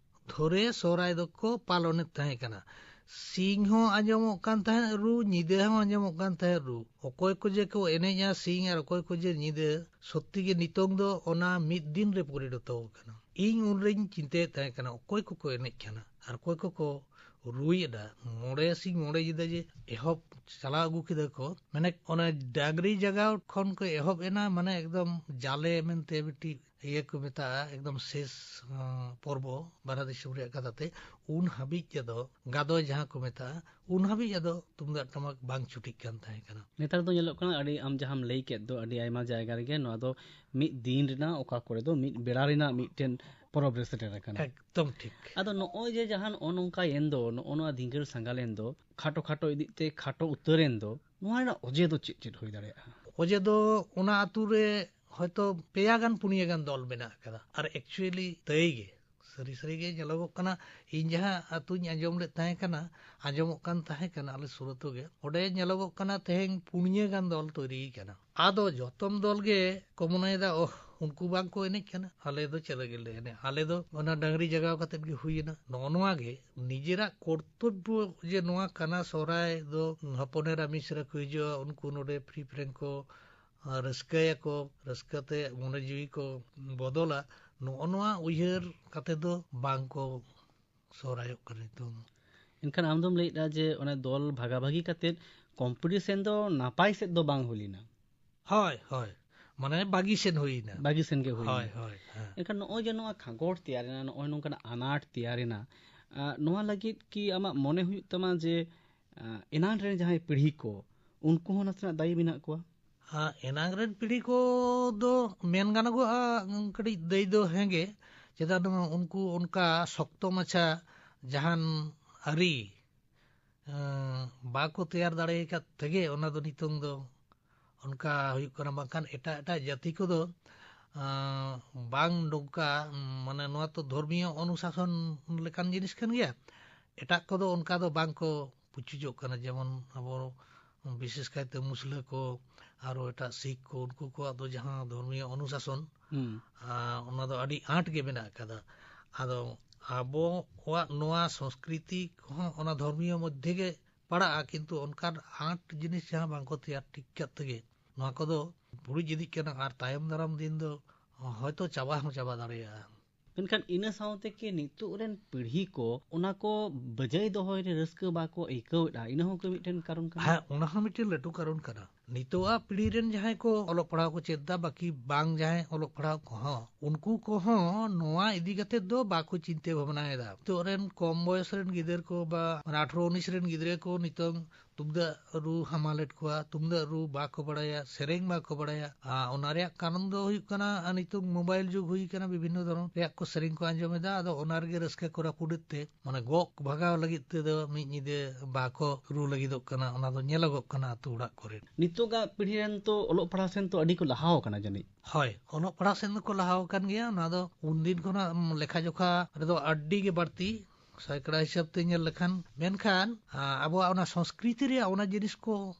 ᱫᱷᱚᱨᱮ ᱥᱚᱦᱨᱟᱭ ᱫᱚᱠᱚ ᱯᱟᱞᱚᱱᱮᱫ ᱛᱟᱦᱮᱸ ᱠᱟᱱᱟ᱾ ᱥᱤᱝ ᱦᱚᱸ ᱟᱸᱡᱚᱢᱚᱜ ᱠᱟᱱ ᱛᱟᱦᱮᱸᱫ ᱨᱩ, ᱧᱤᱫᱟᱹ ᱦᱚᱸ ᱟᱸᱡᱚᱢᱚᱜ ᱠᱟᱱ ᱛᱟᱦᱮᱸᱫ ᱨᱩ᱾ ᱚᱠᱚᱭ ᱠᱚ ᱡᱮ ᱠᱚ ᱮᱱᱮᱡᱼᱟ ᱥᱤᱝ ᱟᱨ ᱚᱠᱚᱭ ᱠᱚ ᱡᱮ ᱧᱤᱫᱟᱹ, ᱥᱚᱛᱛᱤ ᱜᱮ ᱱᱤᱛᱚᱝ ᱫᱚ ᱚᱱᱟ ᱢᱤᱫ ᱫᱤᱱ ᱨᱮ ᱯᱚᱨᱤᱱᱚᱛᱚ ᱟᱠᱟᱱᱟ᱾ ᱤᱧ ᱩᱱᱨᱮᱧ ᱪᱤᱱᱛᱟᱹᱭᱮᱫ ᱛᱟᱦᱮᱸ ᱠᱟᱱᱟ ᱚᱠᱚᱭ ᱠᱚᱠᱚ ᱮᱱᱮᱡ ᱠᱟᱱᱟ ᱟᱨ ᱚᱠᱚᱭ ᱠᱚᱠᱚ ᱨᱩᱭᱮᱫᱟ᱾ ᱢᱚᱬᱮ ᱥᱤᱧ ᱢᱚᱬᱮ ᱧᱤᱫᱟᱹ ᱡᱮ ᱮᱦᱚᱵ ᱪᱟᱞᱟᱣ ᱟᱹᱜᱩ ᱠᱮᱫᱟ ᱠᱚ, ᱢᱟᱱᱮ ᱚᱱᱟ ᱰᱟᱝᱨᱤ ᱡᱟᱜᱟᱣ ᱠᱷᱚᱱ ᱠᱚ ᱮᱦᱚᱵ ᱮᱱᱟ, ᱢᱟᱱᱮ ᱮᱠᱫᱚᱢ ᱡᱟᱞᱮ ᱢᱮᱱᱛᱮ ᱢᱤᱫᱴᱤᱡ ᱤᱭᱟᱹ ᱠᱚ ᱢᱮᱛᱟᱜᱼᱟ, ᱮᱠᱫᱚᱢ ᱥᱮᱥ, ᱟᱸ, ᱯᱚᱨᱵᱚ ᱵᱟᱨᱦᱟ ᱫᱤᱥᱚᱢ ᱨᱮᱭᱟᱜ ᱠᱟᱛᱷᱟ ᱛᱮ, ᱩᱱ ᱦᱟᱹᱵᱤᱡ ᱛᱮᱫᱚ ᱜᱟᱫᱚᱭ ᱡᱟᱦᱟᱸ ᱠᱚ ᱢᱮᱛᱟᱜᱼᱟ, ᱩᱱ ᱦᱟᱹᱵᱤᱡ ᱟᱫᱚ ᱛᱩᱢᱫᱟᱜ ᱴᱟᱢᱟᱠ ᱵᱟᱝ ᱪᱷᱩᱴᱤᱜ ᱠᱟᱱ ᱛᱟᱦᱮᱸ ᱠᱟᱱᱟ᱾ ᱱᱮᱛᱟᱨ ᱫᱚ ᱧᱮᱞᱚᱜ ᱠᱟᱱᱟ, ᱟᱹᱰᱤ, ᱟᱢ ᱡᱟᱦᱟᱸᱢ ᱞᱟᱹᱭ ᱠᱮᱫ ᱫᱚ, ᱟᱹᱰᱤ ᱟᱭᱢᱟ ᱡᱟᱭᱜᱟ ᱨᱮᱜᱮ ᱱᱚᱣᱟ ᱫᱚ ᱢᱤᱫ ᱫᱤᱱ ᱨᱮᱱᱟᱜ, ᱚᱠᱟ ᱠᱚᱨᱮ ᱫᱚ ᱢᱤᱫ ᱵᱮᱲᱟ ᱨᱮᱱᱟᱜ ᱢᱤᱫᱴᱮᱱ ᱯᱚᱨᱚᱵᱽ ᱨᱮ ᱥᱮᱴᱮᱨ ᱟᱠᱟᱱᱟ᱾ ᱮᱠᱫᱚᱢ ᱴᱷᱤᱠ᱾ ᱟᱫᱚ ᱱᱚᱜᱼᱚᱭ ᱡᱮ ᱡᱟᱦᱟᱸ ᱱᱚᱜᱼᱚ ᱱᱚᱝᱠᱟ ᱮᱱ ᱫᱚ, ᱱᱚᱜᱼᱚ ᱱᱚᱣᱟ ᱫᱷᱤᱸᱜᱟᱹᱲ ᱥᱟᱸᱜᱟᱞ ᱮᱱ ᱫᱚ, ᱠᱷᱟᱴᱚ ᱠᱷᱟᱴᱚ ᱤᱫᱤᱜ ᱛᱮ ᱠᱷᱟᱴᱚ ᱩᱛᱟᱹᱨ ᱮᱱ ᱫᱚ, ᱱᱚᱣᱟ ᱨᱮᱱᱟᱜ ᱚᱡᱮ ᱫᱚ ᱪᱮᱫ ᱪᱮᱫ ᱦᱩᱭ ᱫᱟᱲᱮᱭᱟᱜᱼᱟ? ᱚᱡᱮ ᱫᱚ ᱚᱱᱟ ᱟᱛᱩ ᱨᱮ ᱦᱚᱭᱛᱚ ᱯᱮᱭᱟ ᱜᱟᱱ ᱯᱩᱱᱭᱟᱹ ᱜᱟᱱ ᱫᱚᱞ ᱢᱮᱱᱟᱜ ᱟᱠᱟᱫᱟ, ᱟᱨ actually ᱛᱟᱹᱭ ᱜᱮ ᱥᱟᱹᱨᱤ ᱥᱟᱹᱨᱤ ᱜᱮ ᱧᱮᱞᱚᱜᱚᱜ ᱠᱟᱱᱟ᱾ ᱤᱧ ᱡᱟᱦᱟᱸ ᱟᱹᱛᱩᱧ ᱟᱸᱡᱚᱢ ᱞᱮᱫ ᱛᱟᱦᱮᱸ ᱠᱟᱱᱟ, ᱟᱸᱡᱚᱢᱚᱜ ᱠᱟᱱ ᱛᱟᱦᱮᱸ ᱠᱟᱱᱟ ᱟᱞᱮ ᱥᱩᱨ ᱟᱹᱛᱩ ᱜᱮ, ᱚᱸᱰᱮ ᱧᱮᱞᱚᱜᱚᱜ ᱠᱟᱱᱟ ᱛᱮᱦᱮᱧ ᱯᱩᱱᱭᱟᱹ ᱜᱟᱱ ᱫᱚᱞ ᱛᱚᱭᱨᱤ ᱠᱟᱱᱟ᱾ ᱟᱫᱚ ᱡᱚᱛᱚᱢ ᱫᱚᱞ ᱜᱮ ᱠᱚ ᱢᱚᱱᱮᱭᱮᱫᱟ, "ᱳᱦ, ᱩᱱᱠᱩ ᱵᱟᱝ ᱠᱚ ᱮᱱᱮᱡ ᱠᱟᱱᱟ, ᱟᱞᱮ ᱫᱚ ᱪᱮᱫ ᱞᱟᱹᱜᱤᱫ ᱞᱮ ᱮᱱᱮᱡ? ᱟᱞᱮ ᱫᱚ ᱚᱱᱟ ᱰᱟᱹᱝᱨᱤ ᱡᱟᱜᱟᱣ ᱠᱟᱛᱮᱫ ᱜᱮ ᱦᱩᱭᱮᱱᱟ᱾" ᱱᱚᱜᱼᱚ ᱱᱚᱣᱟ ᱜᱮ ᱱᱤᱡᱮᱨᱟᱜ ᱠᱚᱨᱛᱚᱵᱵᱚ ᱡᱮ ᱱᱚᱣᱟ ᱠᱟᱱᱟ, ᱥᱚᱦᱨᱟᱭ ᱫᱚ ᱦᱚᱯᱚᱱ ᱮᱨᱟ ᱢᱤᱥᱨᱟ ᱠᱚ ᱦᱤᱡᱩᱜᱼᱟ, ᱩᱱᱠᱩ ᱱᱚᱰᱮ free friend ᱠᱚ ᱨᱟᱹᱥᱠᱟᱹᱭᱟᱠᱚ, ᱨᱟᱹᱥᱠᱟᱹ ᱛᱮ ᱢᱚᱱᱮ ᱡᱤᱣᱤ ᱠᱚ ᱵᱚᱫᱚᱞᱟ, ᱱᱚᱜᱼᱚ ᱱᱚᱣᱟ ᱩᱭᱦᱟᱹᱨ ᱠᱟᱛᱮ ᱫᱚ ᱵᱟᱝ ᱠᱚ ᱥᱚᱦᱨᱟᱭᱚᱜ ᱠᱟᱱᱟ ᱱᱤᱛᱚᱝ ᱫᱚ᱾ ᱮᱱᱠᱷᱟᱱ ᱟᱢ ᱫᱚᱢ ᱞᱟᱹᱭᱮᱫᱼᱟ ᱡᱮ ᱚᱱᱮ ᱫᱚᱞ ᱵᱷᱟᱜᱟᱵᱷᱟᱜᱤ ᱠᱟᱛᱮ competition ᱫᱚ ᱱᱟᱯᱟᱭ ᱥᱮᱫ ᱫᱚ ᱵᱟᱝ ᱦᱩᱭ ᱞᱮᱱᱟ? ᱦᱳᱭ, ᱦᱳᱭ, ᱢᱟᱱᱮ ᱵᱟᱹᱜᱤ ᱥᱮᱱ ᱦᱩᱭᱱᱟ᱾ ᱵᱟᱹᱜᱤ ᱥᱮᱱ ᱜᱮ ᱦᱩᱭᱱᱟ᱾ ᱦᱳᱭ, ᱦᱳᱭ, ᱦᱮᱸ᱾ ᱮᱱᱠᱷᱟᱱ ᱱᱚᱜᱼᱚᱭ ᱡᱮ ᱱᱚᱣᱟ ᱠᱷᱟᱸᱜᱚᱴ ᱛᱮᱭᱟᱨᱮᱱᱟ, ᱱᱚᱜᱼᱚᱭ ᱱᱚᱝᱠᱟᱱᱟᱜ ᱟᱱᱟᱴ ᱛᱮᱭᱟᱨᱮᱱᱟ, ᱟᱸ, ᱱᱚᱣᱟ ᱞᱟᱹᱜᱤᱫ ᱠᱤ ᱟᱢᱟᱜ ᱢᱚᱱᱮ ᱦᱩᱭᱩᱜ ᱛᱟᱢᱟ ᱡᱮ, ᱟᱸ, ᱮᱱᱟᱱ ᱨᱮᱱ ᱡᱟᱦᱟᱸᱭ ᱯᱤᱲᱦᱤ ᱠᱚ, ᱩᱱᱠᱩ ᱦᱚᱸ ᱱᱟᱥᱮᱱᱟᱜ ᱫᱟᱭᱤ ᱢᱮᱱᱟᱜ ᱠᱚᱣᱟ? ᱟᱸ, ᱮᱱᱟᱝ ᱨᱮᱱ ᱯᱤᱲᱦᱤ ᱠᱚ ᱫᱚ ᱢᱮᱱ ᱜᱟᱱᱚᱜᱚᱜᱼᱟ, ᱠᱟᱹᱴᱤᱡ ᱫᱟᱹᱭ ᱫᱚ ᱦᱮᱸᱜᱮ᱾ ᱪᱮᱫᱟᱜ ᱩᱱᱠᱩ ᱚᱱᱠᱟ ᱥᱚᱠᱛᱚ ᱢᱟᱪᱷᱟ ᱡᱟᱦᱟᱱ ᱟᱹᱨᱤ, ᱟᱸ, ᱵᱟᱠᱚ ᱛᱮᱭᱟᱨ ᱫᱟᱲᱮ ᱟᱠᱟᱫ ᱛᱮᱜᱮ ᱚᱱᱟ ᱫᱚ ᱱᱤᱛᱚᱝ ᱫᱚ ᱚᱱᱠᱟ ᱦᱩᱭᱩᱜ ᱠᱟᱱᱟ᱾ ᱵᱟᱝᱠᱷᱟᱱ ᱮᱴᱟᱜ ᱮᱴᱟᱜ ᱡᱟᱹᱛᱤ ᱠᱚᱫᱚ, ᱟᱸ, ᱵᱟᱝ ᱱᱚᱝᱠᱟ, ᱢᱟᱱᱮ ᱱᱚᱣᱟ ᱛᱚ ᱫᱷᱚᱨᱢᱤᱭᱚ ᱚᱱᱩᱥᱟᱥᱚᱱ ᱞᱮᱠᱟᱱ ᱡᱤᱱᱤᱥ ᱠᱟᱱ ᱜᱮᱭᱟ᱾ ᱮᱴᱟᱜ ᱠᱚᱫᱚ ᱚᱱᱠᱟ ᱫᱚ ᱵᱟᱝ ᱠᱚ ᱯᱩᱪᱩᱡᱚᱜ ᱠᱟᱱᱟ᱾ ᱡᱮᱢᱚᱱ ᱟᱵᱚ ᱵᱤᱥᱮᱥ ᱠᱟᱭᱛᱮ ᱢᱩᱥᱞᱟᱹ ᱠᱚ, ᱟᱨᱚ ᱮᱴᱟᱜ ᱥᱤᱠᱷ ᱠᱚ, ᱩᱱᱠᱩ ᱠᱚᱣᱟᱜ ᱫᱚ ᱡᱟᱦᱟᱸ ᱫᱷᱚᱨᱢᱤᱭᱚ ᱚᱱᱩᱥᱟᱥᱚᱱ, ᱦᱩᱸ᱾ ᱟᱸ, ᱚᱱᱟ ᱫᱚ ᱟᱹᱰᱤ ᱟᱸᱴ ᱜᱮ ᱢᱮᱱᱟᱜ ᱟᱠᱟᱫᱟ᱾ ᱟᱫᱚ ᱟᱵᱚᱣᱟᱜ ᱱᱚᱣᱟ ᱥᱚᱝᱥᱠᱨᱤᱛᱤ ᱠᱚᱦᱚᱸ ᱚᱱᱟ ᱫᱷᱚᱨᱢᱤᱭᱚ ᱢᱚᱫᱽᱫᱷᱮ ᱜᱮ ᱯᱟᱲᱟᱜᱼᱟ, ᱠᱤᱱᱛᱩ ᱚᱱᱠᱟᱱ ᱟᱸᱴ ᱡᱤᱱᱤᱥ ᱡᱟᱦᱟᱸ ᱵᱟᱝᱠᱚ ᱛᱮᱭᱟᱨ ᱴᱷᱤᱠ ᱠᱟᱫ ᱛᱮᱜᱮ ᱱᱚᱣᱟ ᱠᱚᱫᱚ ᱵᱩᱲᱤᱡ ᱤᱫᱤᱜ ᱠᱟᱱᱟ, ᱟᱨ ᱛᱟᱭᱚᱢ ᱫᱟᱨᱟᱢ ᱫᱤᱱ ᱫᱚ ᱦᱚᱭᱛᱚ ᱪᱟᱵᱟ ᱦᱚᱸ ᱪᱟᱵᱟ ᱫᱟᱲᱮᱭᱟᱜᱼᱟ᱾ ᱢᱮᱱᱠᱷᱟᱱ ᱤᱱᱟᱹ ᱥᱟᱶᱛᱮ ᱠᱤ ᱱᱤᱛᱚᱜ ᱨᱮᱱ ᱯᱤᱲᱦᱤ ᱠᱚ ᱚᱱᱟ ᱠᱚ ᱵᱟᱹᱡᱟᱹᱭ ᱫᱚᱦᱚᱭ ᱨᱮ ᱨᱟᱹᱥᱠᱟᱹ ᱵᱟᱠᱚ ᱟᱹᱭᱠᱟᱹᱣᱮᱫᱼᱟ? ᱤᱱᱟᱹ ᱦᱚᱸ ᱠᱤ ᱢᱤᱫᱴᱮᱱ ᱠᱟᱨᱚᱱ ᱠᱟᱱᱟ? ᱦᱮᱸ, ᱚᱱᱟ ᱦᱚᱸ ᱢᱤᱫᱴᱮᱱ ᱞᱟᱹᱴᱩ ᱠᱟᱨᱚᱱ ᱠᱟᱱᱟ᱾ ᱱᱤᱛᱚᱜᱟᱜ ᱯᱤᱲᱦᱤ ᱨᱮᱱ ᱡᱟᱦᱟᱸᱭ ᱠᱚ ᱚᱞᱚᱜ ᱯᱟᱲᱦᱟᱣ ᱠᱚ ᱪᱮᱫ ᱮᱫᱟ, ᱵᱟᱹᱠᱤ ᱵᱟᱝ ᱡᱟᱦᱟᱸᱭ ᱚᱞᱚᱜ ᱯᱟᱲᱦᱟᱣ ᱠᱚᱦᱚᱸ, ᱩᱱᱠᱩ ᱠᱚᱦᱚᱸ ᱱᱚᱣᱟ ᱤᱫᱤ ᱠᱟᱛᱮ ᱫᱚ ᱵᱟᱠᱚ ᱪᱤᱱᱛᱟᱹ ᱵᱷᱟᱵᱽᱱᱟᱭᱮᱫᱟ᱾ ᱱᱤᱛᱚᱜ ᱨᱮᱱ ᱠᱚᱢ ᱵᱚᱭᱚᱥ ᱨᱮᱱ ᱜᱤᱫᱟᱹᱨ ᱠᱚ ᱵᱟ ᱟᱴᱷᱨᱚ ᱩᱱᱤᱥ ᱨᱮᱱ ᱜᱤᱫᱽᱨᱟᱹ ᱠᱚ ᱱᱤᱛᱚᱝ ᱛᱩᱢᱫᱟᱜ ᱨᱩ ᱦᱟᱢᱟᱞᱮᱫ ᱠᱚᱣᱟ, ᱛᱩᱢᱫᱟᱜ ᱨᱩ ᱵᱟᱠᱚ ᱵᱟᱲᱟᱭᱟ, ᱥᱮᱨᱮᱧ ᱵᱟᱠᱚ ᱵᱟᱲᱟᱭᱟ᱾ ᱟᱨ ᱚᱱᱟ ᱨᱮᱭᱟᱜ ᱠᱟᱨᱚᱱ ᱫᱚ ᱦᱩᱭᱩᱜ ᱠᱟᱱᱟ, ᱟᱨ ᱱᱤᱛᱚᱝ ᱢᱳᱵᱟᱭᱤᱞ ᱡᱩᱜᱽ ᱦᱩᱭ ᱠᱟᱱᱟ, ᱵᱤᱵᱷᱤᱱᱱᱚ ᱫᱷᱚᱨᱚᱱ ᱨᱮᱭᱟᱜ ᱠᱚ ᱥᱮᱨᱮᱧ ᱠᱚ ᱟᱸᱡᱚᱢ ᱮᱫᱟ᱾ ᱟᱫᱚ ᱚᱱᱟ ᱨᱮᱜᱮ ᱨᱟᱹᱥᱠᱟᱹ ᱠᱚ ᱨᱟᱹᱯᱩᱫᱮᱫ ᱛᱮ, ᱢᱟᱱᱮ, ᱜᱚᱜ ᱵᱷᱟᱜᱟᱣ ᱞᱟᱹᱜᱤᱫ ᱛᱮᱫᱚ ᱢᱤᱫ ᱧᱤᱫᱟᱹ ᱵᱟᱠᱚ ᱨᱩ ᱞᱟᱹᱜᱤᱫᱚᱜ ᱠᱟᱱᱟ᱾ ᱚᱱᱟ ᱫᱚ ᱧᱮᱞᱚᱜᱚᱜ ᱠᱟᱱᱟ ᱟᱹᱛᱩ ᱚᱲᱟᱜ ᱠᱚᱨᱮ᱾ ᱱᱤᱛᱚᱜᱟᱜ ᱯᱤᱲᱦᱤ ᱨᱮᱱ ᱛᱚ ᱚᱞᱚᱜ ᱯᱟᱲᱦᱟᱣ ᱥᱮᱱ ᱛᱚ ᱟᱹᱰᱤ ᱠᱚ ᱞᱟᱦᱟᱣ ᱟᱠᱟᱱᱟ ᱡᱟᱹᱱᱤᱡ? ᱦᱳᱭ, ᱚᱞᱚᱜ ᱯᱟᱲᱦᱟᱣ ᱥᱮᱱ ᱫᱚᱠᱚ ᱞᱟᱦᱟᱣ ᱟᱠᱟᱱ ᱜᱮᱭᱟ᱾ ᱚᱱᱟ ᱫᱚ ᱩᱱᱫᱤᱱ ᱠᱷᱚᱱᱟᱜ, ᱩᱢ, ᱞᱮᱠᱷᱟ ᱡᱚᱠᱷᱟ ᱨᱮᱫᱚ ᱟᱹᱰᱤ ᱜᱮ ᱵᱟᱹᱲᱛᱤ, ᱥᱮᱠᱲᱟ ᱦᱤᱥᱟᱹᱵ ᱛᱮ ᱧᱮᱞ ᱞᱮᱠᱷᱟᱱ᱾ ᱢᱮᱱᱠᱷᱟᱱ, ᱟ, ᱟᱵᱚᱣᱟᱜ ᱚᱱᱟ ᱥᱚᱝᱥᱠᱨᱤᱛᱤ ᱨᱮᱭᱟᱜ ᱚᱱᱟ ᱡᱤᱱᱤᱥ ᱠᱚ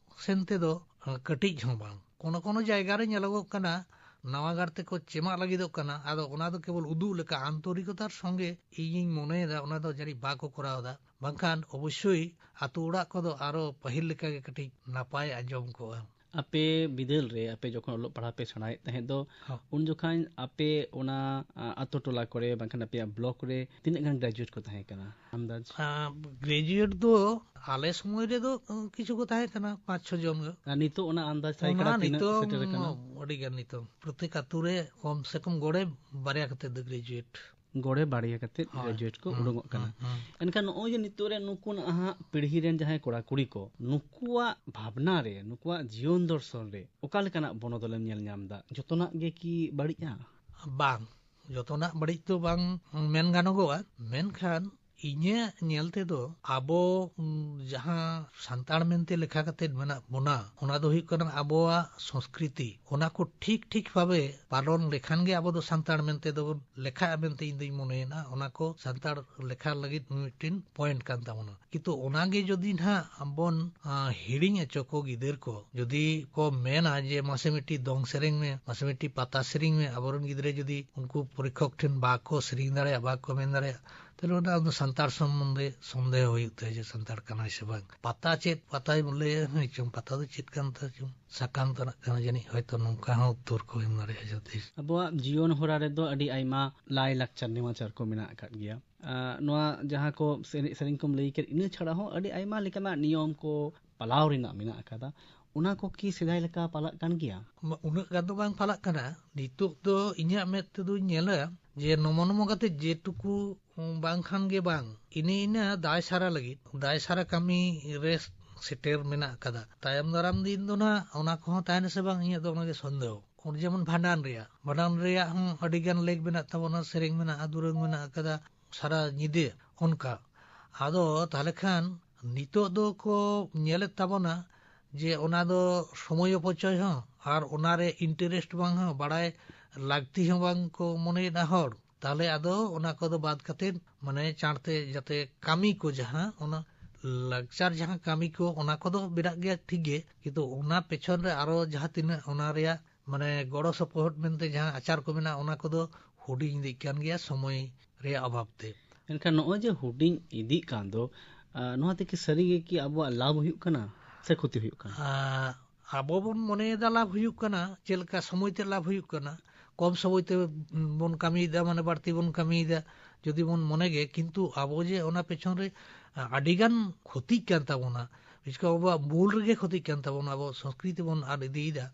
ᱥᱮᱱ ᱛᱮᱫᱚ, ᱟ, ᱠᱟᱹᱴᱤᱡ ᱦᱚᱸ ᱵᱟᱝ᱾ ᱠᱳᱱᱳ ᱠᱳᱱᱳ ᱡᱟᱭᱜᱟ ᱨᱮ ᱧᱮᱞᱚᱜᱚᱜ ᱠᱟᱱᱟ, ᱱᱟᱣᱟ ᱜᱟᱨ ᱛᱮᱠᱚ ᱪᱮᱢᱟᱜ ᱞᱟᱹᱜᱤᱫᱚᱜ ᱠᱟᱱᱟ᱾ ᱟᱫᱚ ᱚᱱᱟ ᱫᱚ ᱠᱮᱵᱚᱞ ᱩᱫᱩᱜ ᱞᱮᱠᱟ, ᱟᱱᱛᱚᱨᱤᱠᱚᱛᱟᱨ ᱥᱚᱸᱜᱮ ᱤᱧᱤᱧ ᱢᱚᱱᱮᱭᱮᱫᱟ ᱚᱱᱟ ᱫᱚ ᱡᱟᱹᱱᱤᱡ ᱵᱟᱠᱚ ᱠᱚᱨᱟᱣ ᱮᱫᱟ᱾ ᱵᱟᱝᱠᱷᱟᱱ ᱚᱵᱚᱥᱥᱳᱭ ᱟᱛᱳ ᱚᱲᱟᱜ ᱠᱚᱫᱚ ᱟᱨᱚ ᱯᱟᱹᱦᱤᱞ ᱞᱮᱠᱟᱜᱮ ᱠᱟᱹᱴᱤᱡ ᱱᱟᱯᱟᱭ ᱟᱸᱡᱚᱢ ᱠᱚᱜᱼᱟ᱾ ᱟᱯᱮ ᱵᱤᱫᱟᱹᱞ ᱨᱮ, ᱟᱯᱮ ᱡᱚᱠᱷᱚᱱ ᱚᱞᱚᱜ ᱯᱟᱲᱦᱟᱣ ᱯᱮ ᱥᱮᱬᱟᱭᱮᱫ ᱛᱟᱦᱮᱸᱫ ᱫᱚ, ᱦᱚᱸ᱾ ᱩᱱ ᱡᱚᱠᱷᱟᱱ ᱟᱯᱮ ᱚᱱᱟ, ᱟ, ᱟᱛᱳ ᱴᱚᱞᱟ ᱠᱚᱨᱮ ᱵᱟᱝᱠᱷᱟᱱ ᱟᱯᱮᱭᱟᱜ ᱵᱞᱚᱠ ᱨᱮ ᱛᱤᱱᱟᱹᱜ ᱜᱟᱱ ᱜᱨᱮᱡᱩᱭᱮᱴ ᱠᱚ ᱛᱟᱦᱮᱸ ᱠᱟᱱᱟ ᱟᱱᱫᱟᱡᱽ? ᱟ, ᱜᱨᱮᱡᱩᱭᱮᱴ ᱫᱚ ᱟᱞᱮ ᱥᱚᱢᱚᱭ ᱨᱮᱫᱚ, ᱩᱸ, ᱠᱤᱪᱷᱩ ᱠᱚ ᱛᱟᱦᱮᱸ ᱠᱟᱱᱟ, ᱯᱟᱸᱪ ᱪᱷᱚ ᱡᱚᱱ ᱜᱮ᱾ ᱟᱨ ᱱᱤᱛᱚᱜ ᱚᱱᱟ ᱟᱱᱫᱟᱡᱽ ᱥᱟᱭᱠᱟᱲᱟ ᱚᱱᱟ ᱛᱤᱱᱟᱹᱜ ᱱᱤᱛᱚᱝ ᱥᱮᱴᱮᱨ ᱟᱠᱟᱱᱟ? ᱟᱹᱰᱤ ᱜᱟᱱ ᱱᱤᱛᱚᱝ᱾ ᱯᱨᱚᱛᱮᱠ ᱟᱛᱳ ᱨᱮ ᱠᱚᱢ ᱥᱮ ᱠᱚᱢ ᱜᱚᱲᱮ ᱵᱟᱨᱭᱟ ᱠᱟᱛᱮ ᱫᱚ ᱜᱨᱮᱡᱩᱭᱮᱴ᱾ ᱜᱚᱲᱮ ᱵᱟᱨᱭᱟ ᱠᱟᱛᱮ ᱦᱳᱭ᱾ ᱜᱨᱮᱡᱩᱭᱮᱴ ᱠᱚ ᱦᱩᱸ, ᱩᱰᱩᱝᱚᱜ ᱠᱟᱱᱟ᱾ ᱦᱩᱸ, ᱦᱩᱸ᱾ ᱮᱱᱠᱷᱟᱱ ᱱᱚᱜᱼᱚᱭ ᱡᱮ ᱱᱤᱛᱚᱜ ᱨᱮ ᱱᱩᱠᱩ ᱱᱟᱦᱟᱜ ᱯᱤᱲᱦᱤ ᱨᱮᱱ ᱡᱟᱦᱟᱸᱭ ᱠᱚᱲᱟ ᱠᱩᱲᱤ ᱠᱚ, ᱱᱩᱠᱩᱣᱟᱜ ᱵᱷᱟᱵᱽᱱᱟ ᱨᱮ, ᱱᱩᱠᱩᱣᱟᱜ ᱡᱤᱭᱚᱱ ᱫᱚᱨᱥᱚᱱ ᱨᱮ ᱚᱠᱟ ᱞᱮᱠᱟᱱᱟᱜ ᱵᱚᱱᱚᱫᱚᱞᱮᱢ ᱧᱮᱞ ᱧᱟᱢ ᱮᱫᱟ? ᱡᱚᱛᱚᱱᱟᱜ ᱜᱮ ᱠᱤ ᱵᱟᱹᱲᱤᱡᱼᱟ? ᱵᱟᱝ, ᱡᱚᱛᱚᱱᱟᱜ ᱵᱟᱹᱲᱤᱡ ᱫᱚ ᱵᱟᱝ ᱢᱮᱱ ᱜᱟᱱᱚᱜᱚᱜᱼᱟ, ᱢᱮᱱᱠᱷᱟᱱ ᱤᱧᱟᱹᱜ ᱧᱮᱞ ᱛᱮᱫᱚ ᱟᱵᱚ, ᱩᱸ, ᱡᱟᱦᱟᱸ ᱥᱟᱱᱛᱟᱲ ᱢᱮᱱᱛᱮ ᱞᱮᱠᱷᱟ ᱠᱟᱛᱮᱫ ᱢᱮᱱᱟᱜ ᱵᱚᱱᱟ, ᱚᱱᱟ ᱫᱚ ᱦᱩᱭᱩᱜ ᱠᱟᱱᱟ ᱟᱵᱚᱣᱟᱜ ᱥᱚᱝᱥᱠᱨᱤᱛᱤ᱾ ᱚᱱᱟ ᱠᱚ ᱴᱷᱤᱠ ᱴᱷᱤᱠ ᱵᱷᱟᱵᱮ ᱯᱟᱞᱚᱱ ᱞᱮᱠᱷᱟᱱ ᱜᱮ ᱟᱵᱚ ᱫᱚ ᱥᱟᱱᱛᱟᱲ ᱢᱮᱱᱛᱮ ᱫᱚᱵᱚᱱ ᱞᱮᱠᱷᱟᱜᱼᱟ ᱢᱮᱱᱛᱮ ᱤᱧ ᱫᱩᱧ ᱢᱚᱱᱮᱭᱮᱫᱟ᱾ ᱚᱱᱟ ᱠᱚ ᱥᱟᱱᱛᱟᱲ ᱞᱮᱠᱷᱟ ᱞᱟᱹᱜᱤᱫ ᱢᱤᱫᱴᱮᱱ ᱯᱚᱭᱮᱱᱴ ᱠᱟᱱ ᱛᱟᱵᱚᱱᱟ᱾ ᱠᱤᱱᱛᱩ ᱚᱱᱟ ᱜᱮ ᱡᱩᱫᱤ ᱱᱟᱦᱟᱜ ᱵᱚᱱ, ᱟ, ᱦᱤᱲᱤᱧ ᱦᱚᱪᱚ ᱠᱚ ᱜᱤᱫᱟᱹᱨ ᱠᱚ, ᱡᱩᱫᱤ ᱠᱚ ᱢᱮᱱᱟ ᱡᱮ, "ᱢᱟᱥᱮ ᱢᱤᱫᱴᱤᱡ ᱫᱚᱝ ᱥᱮᱨᱮᱧ ᱢᱮ, ᱢᱟᱥᱮ ᱢᱤᱫᱴᱤᱡ ᱯᱟᱛᱟ ᱥᱮᱨᱮᱧ ᱢᱮ", ᱟᱵᱚᱨᱮᱱ ᱜᱤᱫᱽᱨᱟᱹ ᱡᱩᱫᱤ ᱩᱱᱠᱩ ᱯᱚᱨᱤᱠᱠᱷᱚᱠ ᱴᱷᱮᱱ ᱵᱟᱠᱚ ᱥᱮᱨᱮᱧ ᱫᱟᱲᱮᱭᱟᱜᱼᱟ, ᱵᱟᱠᱚ ᱢᱮᱱ ᱫᱟᱲᱮᱭᱟᱜᱼᱟ, ᱛᱟᱦᱞᱮ ᱚᱱᱟ ᱫᱚ ᱥᱟᱱᱛᱟᱲ ᱥᱚᱢᱵᱚᱱᱫᱷᱮ ᱥᱚᱱᱫᱮᱦᱚ ᱦᱩᱭᱩᱜ ᱛᱟᱭᱟ ᱡᱮ ᱥᱟᱱᱛᱟᱲ ᱠᱟᱱᱟᱭ ᱥᱮ ᱵᱟᱝ᱾ ᱯᱟᱛᱟ ᱪᱮᱫ ᱯᱟᱛᱟᱭ ᱞᱟᱹᱭᱟ, ᱦᱮᱸ ᱪᱚᱝ, ᱯᱟᱛᱟ ᱫᱚ ᱪᱮᱫ ᱠᱟᱱ ᱛᱟᱭ ᱪᱚᱝ, ᱥᱟᱠᱟᱢ ᱛᱟᱱᱟᱜ ᱠᱟᱱᱟ ᱡᱟᱹᱱᱤᱡ, ᱦᱚᱭᱛᱚ ᱱᱚᱝᱠᱟ ᱦᱚᱸ ᱩᱛᱛᱚᱨ ᱠᱚ ᱮᱢ ᱫᱟᱲᱮᱭᱟᱜᱼᱟ ᱡᱟᱦᱟᱸ ᱛᱤᱥ᱾ ᱟᱵᱚᱣᱟᱜ ᱡᱤᱭᱚᱱ ᱦᱚᱨᱟ ᱨᱮᱫᱚ ᱟᱹᱰᱤ ᱟᱭᱢᱟ ᱞᱟᱭ ᱞᱟᱠᱪᱟᱨ ᱱᱮᱢᱟᱪᱟᱨ ᱠᱚ ᱢᱮᱱᱟᱜ ᱟᱠᱟᱫ ᱜᱮᱭᱟ᱾ ᱟᱸ, ᱱᱚᱣᱟ ᱡᱟᱦᱟᱸ ᱠᱚ ᱮᱱᱮᱡ ᱥᱮᱨᱮᱧ ᱠᱚᱢ ᱞᱟᱹᱭ ᱠᱮᱫ, ᱤᱱᱟᱹ ᱪᱷᱟᱲᱟ ᱦᱚᱸ ᱟᱹᱰᱤ ᱟᱭᱢᱟ ᱞᱮᱠᱟᱱᱟᱜ ᱱᱤᱭᱚᱢ ᱠᱚ ᱯᱟᱞᱟᱣ ᱨᱮᱱᱟᱜ ᱢᱮᱱᱟᱜ ᱟᱠᱟᱫᱟ᱾ ᱚᱱᱟ ᱠᱚ ᱠᱤ ᱥᱮᱫᱟᱭ ᱞᱮᱠᱟ ᱯᱟᱞᱟᱜ ᱠᱟᱱ ᱜᱮᱭᱟ? ᱩᱱᱟᱹᱜ ᱜᱟᱱ ᱫᱚ ᱵᱟᱝ ᱯᱟᱞᱟᱜ ᱠᱟᱱᱟ᱾ ᱱᱤᱛᱚᱜ ᱫᱚ ᱤᱧᱟᱹᱜ ᱢᱮᱫ ᱛᱮᱫᱚᱧ ᱧᱮᱞᱟ ᱡᱮ ᱱᱚᱢᱚ ᱱᱚᱢᱚ ᱠᱟᱛᱮ ᱡᱮᱴᱩᱠᱩ ᱵᱟᱝ ᱠᱷᱟᱱ ᱜᱮ ᱵᱟᱝ, ᱤᱱᱟᱹ ᱤᱱᱟᱹ ᱫᱟᱭ ᱥᱟᱨᱟ ᱞᱟᱹᱜᱤᱫ, ᱫᱟᱭ ᱥᱟᱨᱟ ᱠᱟᱹᱢᱤ ᱨᱮ ᱥᱮᱴᱮᱨ ᱢᱮᱱᱟᱜ ᱟᱠᱟᱫᱟ᱾ ᱛᱟᱭᱚᱢ ᱫᱟᱨᱟᱢ ᱫᱤᱱ ᱫᱚ ᱱᱟᱜ ᱚᱱᱟ ᱠᱚᱦᱚᱸ ᱛᱟᱦᱮᱱᱟ ᱥᱮ ᱵᱟᱝ, ᱤᱧᱟᱹᱜ ᱫᱚ ᱚᱱᱟᱜᱮ ᱥᱚᱱᱫᱮᱦᱚ᱾ ᱡᱮᱢᱚᱱ ᱵᱷᱟᱸᱰᱟᱱ ᱨᱮᱭᱟᱜ, ᱵᱷᱟᱸᱰᱟᱱ ᱨᱮᱭᱟᱜ ᱦᱚᱸ ᱟᱹᱰᱤ ᱜᱟᱱ ᱞᱮᱠ ᱢᱮᱱᱟᱜ ᱛᱟᱵᱚᱱᱟ, ᱥᱮᱨᱮᱧ ᱢᱮᱱᱟᱜᱼᱟ, ᱫᱩᱨᱟᱹᱝ ᱢᱮᱱᱟᱜ ᱟᱠᱟᱫᱟ, ᱥᱟᱨᱟ ᱧᱤᱫᱟᱹ ᱚᱱᱠᱟ᱾ ᱟᱫᱚ ᱛᱟᱦᱚᱞᱮ ᱠᱷᱟᱱ ᱱᱤᱛᱚᱜ ᱫᱚ ᱠᱚ ᱧᱮᱞᱮᱫ ᱛᱟᱵᱚᱱᱟ ᱡᱮ ᱚᱱᱟ ᱫᱚ ᱥᱚᱢᱚᱭ ᱚᱯᱚᱪᱚᱭ ᱦᱚᱸ ᱟᱨ ᱚᱱᱟᱨᱮ ᱤᱱᱴᱟᱨᱮᱥᱴ ᱵᱟᱝ ᱦᱚᱸ, ᱵᱟᱲᱟᱭ ᱞᱟᱹᱠᱛᱤ ᱦᱚᱸ ᱵᱟᱝ ᱠᱚ ᱢᱚᱱᱮᱭᱮᱫᱟ ᱦᱚᱲ᱾ ᱛᱟᱦᱚᱞᱮ ᱟᱫᱚ ᱚᱱᱟ ᱠᱚᱫᱚ ᱵᱟᱫ ᱠᱟᱛᱮᱫ, ᱢᱟᱱᱮ, ᱪᱟᱬᱛᱮ ᱡᱟᱛᱮ ᱠᱟᱹᱢᱤ ᱠᱚ, ᱡᱟᱦᱟᱸ ᱚᱱᱟ ᱞᱟᱠᱪᱟᱨ ᱡᱟᱦᱟᱸ ᱠᱟᱹᱢᱤ ᱠᱚ, ᱚᱱᱟ ᱠᱚᱫᱚ ᱢᱮᱱᱟᱜ ᱜᱮᱭᱟ, ᱴᱷᱤᱠ ᱜᱮ, ᱠᱤᱱᱛᱩ ᱚᱱᱟ ᱯᱮᱪᱷᱚᱱ ᱨᱮ ᱟᱨᱚ ᱡᱟᱦᱟᱸ ᱛᱤᱱᱟᱹᱜ ᱚᱱᱟ ᱨᱮᱭᱟᱜ, ᱢᱟᱱᱮ, ᱜᱚᱲᱚ ᱥᱚᱯᱚᱦᱚᱫ ᱢᱮᱱᱛᱮ ᱡᱟᱦᱟᱸ ᱟᱪᱟᱨ ᱠᱚ ᱢᱮᱱᱟᱜᱼᱟ, ᱚᱱᱟ ᱠᱚᱫᱚ ᱦᱩᱰᱤᱧ ᱤᱫᱤᱜ ᱠᱟᱱ ᱜᱮᱭᱟ ᱥᱚᱢᱚᱭ ᱨᱮᱭᱟᱜ ᱚᱵᱷᱟᱵ ᱛᱮ᱾ ᱮᱱᱠᱷᱟᱱ ᱱᱚᱜᱼᱚᱭ ᱡᱮ ᱦᱩᱰᱤᱧ ᱤᱫᱤᱜ ᱠᱟᱱ ᱫᱚ, ᱟᱸ, ᱱᱚᱣᱟ ᱛᱮᱠᱤ ᱥᱟᱹᱨᱤ ᱜᱮ ᱠᱤ ᱟᱵᱚᱣᱟᱜ ᱞᱟᱵᱷ ᱦᱩᱭᱩᱜ ᱠᱟᱱᱟ ᱥᱮ ᱠᱷᱚᱛᱤ ᱦᱩᱭᱩᱜ ᱠᱟᱱᱟ? ᱟᱸ, ᱟᱵᱚ ᱵᱚᱱ ᱢᱚᱱᱮᱭᱮᱫᱟ ᱞᱟᱵᱷ ᱦᱩᱭᱩᱜ ᱠᱟᱱᱟ, ᱪᱮᱫ ᱞᱮᱠᱟ ᱥᱚᱢᱚᱭ ᱛᱮ ᱞᱟᱵᱷ ᱦᱩᱭᱩᱜ ᱠᱟᱱᱟ, ᱠᱚᱢ ᱥᱚᱢᱚᱭ ᱛᱮ ᱵᱚᱱ ᱠᱟᱹᱢᱤᱭᱮᱫᱟ, ᱢᱟᱱᱮ, ᱵᱟᱹᱲᱛᱤ ᱵᱚᱱ ᱠᱟᱹᱢᱤᱭᱮᱫᱟ ᱡᱩᱫᱤ ᱵᱚᱱ ᱢᱚᱱᱮ ᱜᱮ, ᱠᱤᱱᱛᱩ ᱟᱵᱚ ᱡᱮ ᱚᱱᱟ ᱯᱮᱪᱷᱚᱱ ᱨᱮ, ᱟᱸ, ᱟᱹᱰᱤ ᱜᱟᱱ ᱠᱷᱚᱛᱤᱜ ᱠᱟᱱ ᱛᱟᱵᱚᱱᱟ, ᱵᱤᱥᱮᱥ ᱠᱚᱨᱮ ᱟᱵᱚᱣᱟᱜ ᱢᱩᱞ ᱨᱮᱜᱮ ᱠᱷᱚᱛᱤᱜ ᱠᱟᱱ ᱛᱟᱵᱚᱱᱟ, ᱟᱵᱚ ᱥᱚᱝᱥᱠᱨᱤᱛᱤ ᱵᱚᱱ ᱟᱫ ᱤᱫᱤᱭᱮᱫᱟ᱾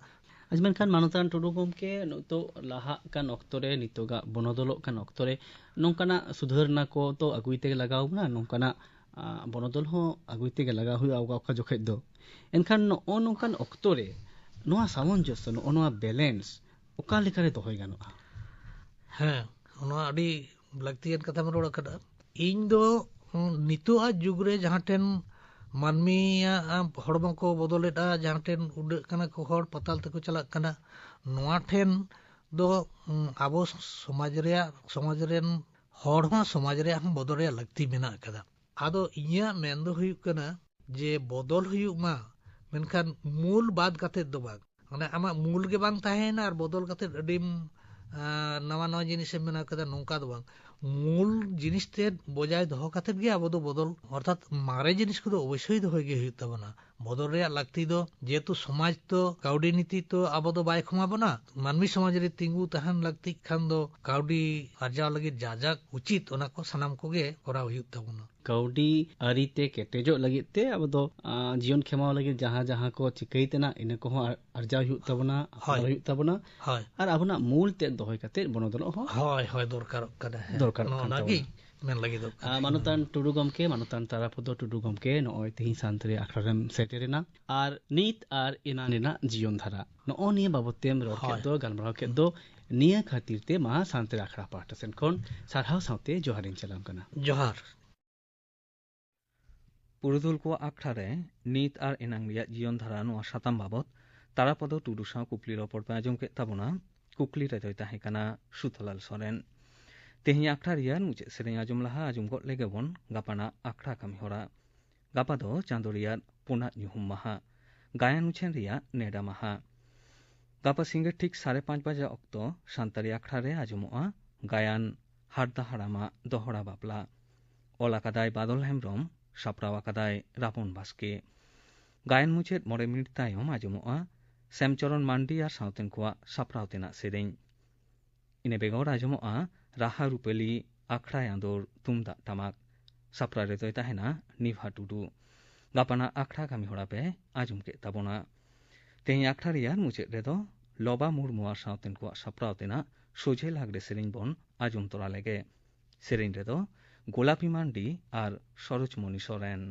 ᱟᱪᱪᱷᱟ, ᱢᱮᱱᱠᱷᱟᱱ ᱢᱟᱱᱚᱛᱟᱱ ᱴᱩᱰᱩ ᱜᱚᱢᱠᱮ, ᱱᱤᱛᱚᱜ ᱞᱟᱦᱟᱜ ᱠᱟᱱ ᱚᱠᱛᱚ ᱨᱮ, ᱱᱤᱛᱚᱜᱟᱜ ᱵᱚᱱᱚᱫᱚᱞᱚᱜ ᱠᱟᱱ ᱚᱠᱛᱚ ᱨᱮ ᱱᱚᱝᱠᱟᱱᱟᱜ ᱥᱩᱫᱷᱟᱹᱨᱱᱟ ᱠᱚ ᱛᱚ ᱟᱹᱜᱩᱭ ᱛᱮᱜᱮ ᱞᱟᱜᱟᱣ ᱵᱚᱱᱟ, ᱱᱚᱝᱠᱟᱱᱟᱜ, ᱟᱸ, ᱵᱚᱱᱚᱫᱚᱞ ᱦᱚᱸ ᱟᱹᱜᱩᱭ ᱛᱮᱜᱮ ᱞᱟᱜᱟᱣ ᱦᱩᱭᱩᱜᱼᱟ ᱚᱠᱟ, ᱚᱠᱟ ᱡᱚᱠᱷᱮᱡ ᱫᱚ᱾ ᱮᱱᱠᱷᱟᱱ ᱱᱚᱜᱼᱚ ᱱᱚᱝᱠᱟᱱ ᱚᱠᱛᱚ ᱨᱮ ᱱᱚᱣᱟ ᱥᱟᱢᱚᱧᱡᱚᱥᱥᱚ, ᱱᱚᱜᱼᱚ ᱱᱚᱣᱟ ᱵᱮᱞᱮᱱᱥ ᱚᱠᱟ ᱞᱮᱠᱟᱨᱮ ᱫᱚᱦᱚᱭ ᱜᱟᱱᱚᱜᱼᱟ? ᱦᱮᱸ, ᱱᱚᱣᱟ ᱟᱹᱰᱤ ᱞᱟᱹᱠᱛᱤᱭᱟᱱ ᱠᱟᱛᱷᱟᱢ ᱨᱚᱲ ᱟᱠᱟᱫᱟ᱾ ᱤᱧ ᱫᱚ, ᱩᱸ, ᱱᱤᱛᱚᱜᱟᱜ ᱡᱩᱜᱽ ᱨᱮ ᱡᱟᱦᱟᱸ ᱴᱷᱮᱱ ᱢᱟᱹᱱᱢᱤᱭᱟᱜ, ᱟᱸ, ᱦᱚᱲᱢᱚ ᱠᱚ ᱵᱚᱫᱚᱞᱮᱫᱼᱟ, ᱡᱟᱦᱟᱸ ᱴᱷᱮᱱ ᱩᱰᱟᱹᱜ ᱠᱟᱱᱟ ᱠᱚ ᱦᱚᱲ, ᱯᱟᱛᱟᱞ ᱛᱮᱠᱚ ᱪᱟᱞᱟᱜ ᱠᱟᱱᱟ, ᱱᱚᱣᱟ ᱴᱷᱮᱱ ᱫᱚ, ᱩᱸ, ᱟᱵᱚ ᱥᱚᱢᱟᱡᱽ ᱨᱮᱭᱟᱜ, ᱥᱚᱢᱟᱡᱽ ᱨᱮᱱ ᱦᱚᱲ ᱦᱚᱸ ᱥᱚᱢᱟᱡᱽ ᱨᱮᱭᱟᱜ ᱦᱚᱸ ᱵᱚᱫᱚᱞ ᱨᱮᱭᱟᱜ ᱞᱟᱹᱠᱛᱤ ᱢᱮᱱᱟᱜ ᱟᱠᱟᱫᱟ᱾ ᱟᱫᱚ ᱤᱧᱟᱹᱜ ᱢᱮᱱ ᱫᱚ ᱦᱩᱭᱩᱜ ᱠᱟᱱᱟ ᱡᱮ ᱵᱚᱫᱚᱞ ᱦᱩᱭᱩᱜ ᱢᱟ, ᱢᱮᱱᱠᱷᱟᱱ ᱢᱩᱞ ᱵᱟᱫ ᱠᱟᱛᱮᱫ ᱫᱚ ᱵᱟᱝ᱾ ᱢᱟᱱᱮ, ᱟᱢᱟᱜ ᱢᱩᱞ ᱜᱮ ᱵᱟᱝ ᱛᱟᱦᱮᱸᱭᱮᱱᱟ ᱟᱨ ᱵᱚᱫᱚᱞ ᱠᱟᱛᱮᱫ ᱟᱹᱰᱤᱢ, ᱟᱸ, ᱱᱟᱣᱟ ᱱᱟᱣᱟ ᱡᱤᱱᱤᱥᱮᱢ ᱵᱮᱱᱟᱣ ᱠᱮᱫᱟ, ᱱᱚᱝᱠᱟ ᱫᱚ ᱵᱟᱝ᱾ ᱢᱩᱞ ᱡᱤᱱᱤᱥ ᱛᱮᱫ ᱵᱚᱡᱟᱭ ᱫᱚᱦᱚ ᱠᱟᱛᱮᱫ ᱜᱮ ᱟᱵᱚ ᱫᱚ ᱵᱚᱫᱚᱞ, ᱚᱨᱛᱷᱟᱛ ᱢᱟᱨᱮ ᱡᱤᱱᱤᱥ ᱠᱚᱫᱚ ᱚᱵᱚᱥᱥᱳᱭ ᱫᱚᱦᱚᱭ ᱜᱮ ᱦᱩᱭᱩᱜ ᱛᱟᱵᱚᱱᱟ᱾ ᱵᱚᱫᱚᱞ ᱨᱮᱭᱟᱜ ᱞᱟᱹᱠᱛᱤ ᱫᱚ, ᱡᱮᱦᱮᱛᱩ ᱥᱚᱢᱟᱡᱽ ᱛᱚ ᱠᱟᱹᱣᱰᱤ ᱱᱤᱛᱤ ᱛᱚ ᱟᱵᱚ ᱫᱚ ᱵᱟᱭ ᱠᱷᱚᱢᱟ ᱵᱚᱱᱟ, ᱢᱟᱹᱱᱢᱤ ᱥᱚᱢᱟᱡᱽ ᱨᱮ ᱛᱤᱸᱜᱩ ᱛᱟᱦᱮᱱ ᱞᱟᱹᱠᱛᱤᱜ ᱠᱷᱟᱱ ᱫᱚ ᱠᱟᱹᱣᱰᱤ ᱟᱨᱡᱟᱣ ᱞᱟᱹᱜᱤᱫ ᱡᱟ ᱡᱟ ᱩᱪᱤᱛ, ᱚᱱᱟ ᱠᱚ ᱥᱟᱱᱟᱢ ᱠᱚᱜᱮ ᱠᱚᱨᱟᱣ ᱦᱩᱭᱩᱜ ᱛᱟᱵᱚᱱᱟ᱾ ᱠᱟᱹᱣᱰᱤ ᱟᱹᱨᱤ ᱛᱮ ᱠᱮᱴᱮᱡᱚᱜ ᱞᱟᱹᱜᱤᱫ ᱛᱮ ᱟᱵᱚ ᱫᱚ, ᱟᱸ, ᱡᱤᱭᱚᱱ ᱠᱷᱮᱢᱟᱣ ᱞᱟᱹᱜᱤᱫ ᱡᱟᱦᱟᱸ ᱡᱟᱦᱟᱸ ᱠᱚ ᱪᱤᱠᱟᱹᱭ ᱛᱮᱱᱟᱜ, ᱤᱱᱟᱹ ᱠᱚᱦᱚᱸ ᱟᱨ-, ᱟᱨᱡᱟᱣ ᱦᱩᱭᱩᱜ ᱛᱟᱵᱚᱱᱟ, ᱦᱳᱭ᱾ ᱟᱯᱱᱟᱨ ᱦᱩᱭᱩᱜ ᱛᱟᱵᱚᱱᱟ᱾ ᱦᱳᱭ᱾ ᱟᱨ ᱟᱵᱚᱱᱟᱜ ᱢᱩᱞ ᱛᱮᱫ ᱫᱚᱦᱚᱭ ᱠᱟᱛᱮ ᱵᱚᱱᱚᱫᱚᱞᱚᱜ ᱦᱚᱸ ᱦᱳᱭ, ᱦᱳᱭ, ᱫᱚᱨᱠᱟᱨᱚᱜ ᱠᱟᱱᱟ᱾ ᱦᱮᱸ, ᱫᱚᱨᱠᱟᱨᱚᱜ ᱱᱚᱜᱼᱚ ᱠᱟᱱ ᱱᱚᱣᱟ ᱜᱮ ᱛᱟᱵᱚᱱᱟ᱾ ᱢᱮᱱ ᱞᱟᱹᱜᱤᱫᱚᱜ ᱠᱟᱱᱟ᱾ ᱟᱸ, ᱢᱟᱱᱚᱛᱟᱱ ᱴᱩᱰᱩ ᱜᱚᱢᱠᱮ, ᱢᱟᱱᱚᱛᱟᱱ ᱛᱟᱨᱟᱯᱚᱫᱚ ᱴᱩᱰᱩ ᱜᱚᱢᱠᱮ, ᱱᱚᱜᱼᱚᱭ ᱛᱮᱦᱮᱧ ᱥᱟᱱᱛᱟᱲᱤ ᱟᱠᱷᱲᱟ ᱨᱮᱢ ᱥᱮᱴᱮᱨᱮᱱᱟ᱾ ᱟᱨ ᱱᱤᱛ ᱟᱨ ᱮᱱᱟᱝ ᱨᱮᱱᱟᱜ ᱡᱤᱭᱚᱱ ᱫᱷᱟᱨᱟ, ᱱᱚᱜᱼᱚ ᱱᱤᱭᱟᱹ ᱵᱟᱵᱚᱛ ᱛᱮᱢ ᱨᱚᱲ ᱠᱮᱫ ᱦᱳᱭ᱾ ᱫᱚ, ᱜᱟᱞᱢᱟᱨᱟᱣ ᱠᱮᱫ ᱫᱚ, ᱱᱤᱭᱟᱹ ᱠᱷᱟᱹᱛᱤᱨ ᱛᱮ ᱢᱟ ᱥᱟᱱᱛᱟᱲᱤ ᱟᱠᱷᱲᱟ ᱯᱟᱦᱴᱟ ᱥᱮᱱ ᱠᱷᱚᱱ ᱥᱟᱨᱦᱟᱣ ᱥᱟᱶᱛᱮ ᱡᱚᱦᱟᱨᱤᱧ ᱪᱟᱞᱟᱢ ᱠᱟᱱᱟ᱾ ᱡᱚᱦᱟᱨ᱾ ᱯᱩᱨᱩᱫᱷᱩᱞ ᱠᱚᱣᱟᱜ ᱟᱠᱷᱲᱟ ᱨᱮ ᱱᱤᱛ ᱟᱨ ᱮᱱᱟᱝ ᱨᱮᱭᱟᱜ ᱡᱤᱭᱚᱱ ᱫᱷᱟᱨᱟ ᱱᱚᱣᱟ ᱥᱟᱛᱟᱢ ᱵᱟᱵᱚᱛ ᱛᱟᱨᱟᱯᱚᱫᱚ ᱴᱩᱰᱩ ᱥᱟᱶ ᱠᱩᱠᱞᱤ ᱨᱚᱯᱚᱲ ᱯᱮ ᱟᱸᱡᱚᱢ ᱠᱮᱫ ᱛᱟᱵᱚᱱᱟ᱾ ᱠᱩᱠᱞᱤ ᱨᱮᱫᱚᱭ ᱛᱟᱦᱮᱸ ᱠᱟᱱᱟ ᱥᱩᱛᱟᱞᱟᱞ ᱥᱚᱨᱮᱱ᱾ ᱛᱮᱦᱮᱧ ᱟᱠᱷᱲᱟ ᱨᱮᱭᱟᱜ ᱢᱩᱪᱟᱹᱫ ᱥᱮᱨᱮᱧ ᱟᱸᱡᱚᱢ ᱞᱟᱦᱟ ᱟᱸᱡᱚᱢ ᱜᱚᱫ ᱞᱮᱜᱮ ᱵᱚᱱ ᱜᱟᱯᱟᱱᱟᱜ ᱟᱠᱷᱲᱟ ᱠᱟᱹᱢᱤ ᱦᱚᱨᱟ᱾ ᱜᱟᱯᱟ ᱫᱚ ᱪᱟᱸᱫᱳ ᱨᱮᱭᱟᱜ ᱯᱩᱱᱟᱜ ᱧᱩᱦᱩᱢ ᱢᱟᱦᱟ, ᱜᱟᱭᱟᱱ ᱩᱪᱷᱟᱹᱱ ᱨᱮᱭᱟᱜ ᱱᱮᱰᱟ ᱢᱟᱦᱟ᱾ ᱜᱟᱯᱟ ᱥᱤᱸᱜᱟᱹᱲ ᱴᱷᱤᱠ ᱥᱟᱲᱮ ᱯᱟᱸᱪ ᱵᱟᱡᱟ ᱚᱠᱛᱚ ᱥᱟᱱᱛᱟᱲᱤ ᱟᱠᱷᱲᱟ ᱨᱮ ᱟᱸᱡᱚᱢᱚᱜᱼᱟ ᱜᱟᱭᱟᱱ ᱦᱟᱨᱫᱟ ᱦᱟᱲᱟᱢᱟᱜ ᱫᱚᱦᱲᱟ ᱵᱟᱯᱞᱟ᱾ ᱚᱞ ᱟᱠᱟᱫᱟᱭ ᱵᱟᱫᱚᱞ ᱦᱮᱢᱵᱽᱨᱚᱢ, ᱥᱟᱯᱲᱟᱣ ᱟᱠᱟᱫᱟᱭ ᱨᱟᱵᱚᱱ ᱵᱟᱥᱠᱮ᱾ ᱜᱟᱭᱟᱱ ᱢᱩᱪᱟᱹᱫ ᱢᱚᱬᱮ ᱢᱤᱱᱤᱴ ᱛᱟᱭᱚᱢ ᱟᱸᱡᱚᱢᱚᱜᱼᱟ ᱥᱮᱢᱪᱚᱨᱚᱱ ᱢᱟᱱᱰᱤ ᱟᱨ ᱥᱟᱶᱛᱮᱱ ᱠᱚᱣᱟᱜ ᱥᱟᱯᱲᱟᱣ ᱛᱮᱱᱟᱜ ᱥᱮᱨᱮᱧ᱾ ᱤᱱᱟᱹ ᱵᱮᱜᱚᱨ ᱟᱸᱡᱚᱢᱚᱜᱼᱟ ᱨᱟᱦᱟ ᱨᱩᱯᱟᱹᱞᱤ ᱟᱠᱷᱲᱟ ᱟᱸᱫᱳᱲ ᱛᱩᱢᱫᱟᱜ ᱴᱟᱢᱟᱠ᱾ ᱥᱟᱯᱲᱟᱣ ᱨᱮᱫᱚᱭ ᱛᱟᱦᱮᱱᱟ ᱱᱤᱵᱷᱟ ᱴᱩᱰᱩ᱾ ᱜᱟᱯᱟᱱᱟᱜ ᱟᱠᱷᱲᱟ ᱠᱟᱹᱢᱤ ᱦᱚᱨᱟ ᱯᱮ ᱟᱸᱡᱚᱢ ᱠᱮᱫ ᱛᱟᱵᱚᱱᱟ᱾ ᱛᱮᱦᱮᱧ ᱟᱠᱷᱲᱟ ᱨᱮᱭᱟᱜ ᱢᱩᱪᱟᱹᱫ ᱨᱮᱫᱚ ᱞᱚᱵᱟ ᱢᱩᱨᱢᱩ ᱟᱨ ᱥᱟᱶᱛᱮᱱ ᱠᱚᱣᱟᱜ ᱥᱟᱯᱲᱟᱣ ᱛᱮᱱᱟᱜ ᱥᱚᱡᱷᱮ ᱞᱟᱜᱽᱲᱮ ᱥᱮᱨᱮᱧ ᱵᱚᱱ ᱟᱸᱡᱚᱢ ᱛᱚᱨᱟ ᱞᱮᱜᱮ᱾ ᱥᱮᱨᱮᱧ ᱨᱮᱫᱚ ᱜᱳᱞᱟᱯᱤ ᱢᱟᱱᱰᱤ ᱟᱨ ᱥᱚᱨᱳᱡᱽᱢᱚᱱᱤ ᱥᱚᱨᱮᱱ᱾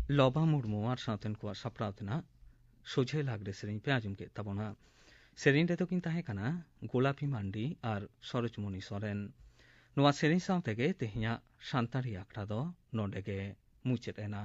ᱞᱚᱵᱟ ᱢᱩᱨᱢᱩ ᱟᱨ ᱥᱟᱶᱛᱮᱱ ᱠᱚᱣᱟᱜ ᱥᱟᱯᱲᱟᱣ ᱛᱮᱱᱟᱜ ᱥᱚᱡᱷᱮ ᱞᱟᱜᱽᱲᱮ ᱥᱮᱨᱮᱧ ᱯᱮ ᱟᱸᱡᱚᱢ ᱠᱮᱫ ᱛᱟᱵᱚᱱᱟ᱾ ᱥᱮᱨᱮᱧ ᱨᱮᱫᱚ ᱠᱤᱱ ᱛᱟᱦᱮᱸ ᱠᱟᱱᱟ ᱜᱳᱞᱟᱯᱤ ᱢᱟᱱᱰᱤ ᱟᱨ ᱥᱚᱨᱳᱡᱽᱢᱚᱱᱤ ᱥᱚᱨᱮᱱ᱾ ᱱᱚᱣᱟ ᱥᱮᱨᱮᱧ ᱥᱟᱶ ᱛᱮᱜᱮ ᱛᱮᱦᱮᱧᱟᱜ ᱥᱟᱱᱛᱟᱲᱤ ᱟᱠᱷᱲᱟ ᱫᱚ ᱱᱚᱰᱮ ᱜᱮ ᱢᱩᱪᱟᱹᱫ ᱮᱱᱟ᱾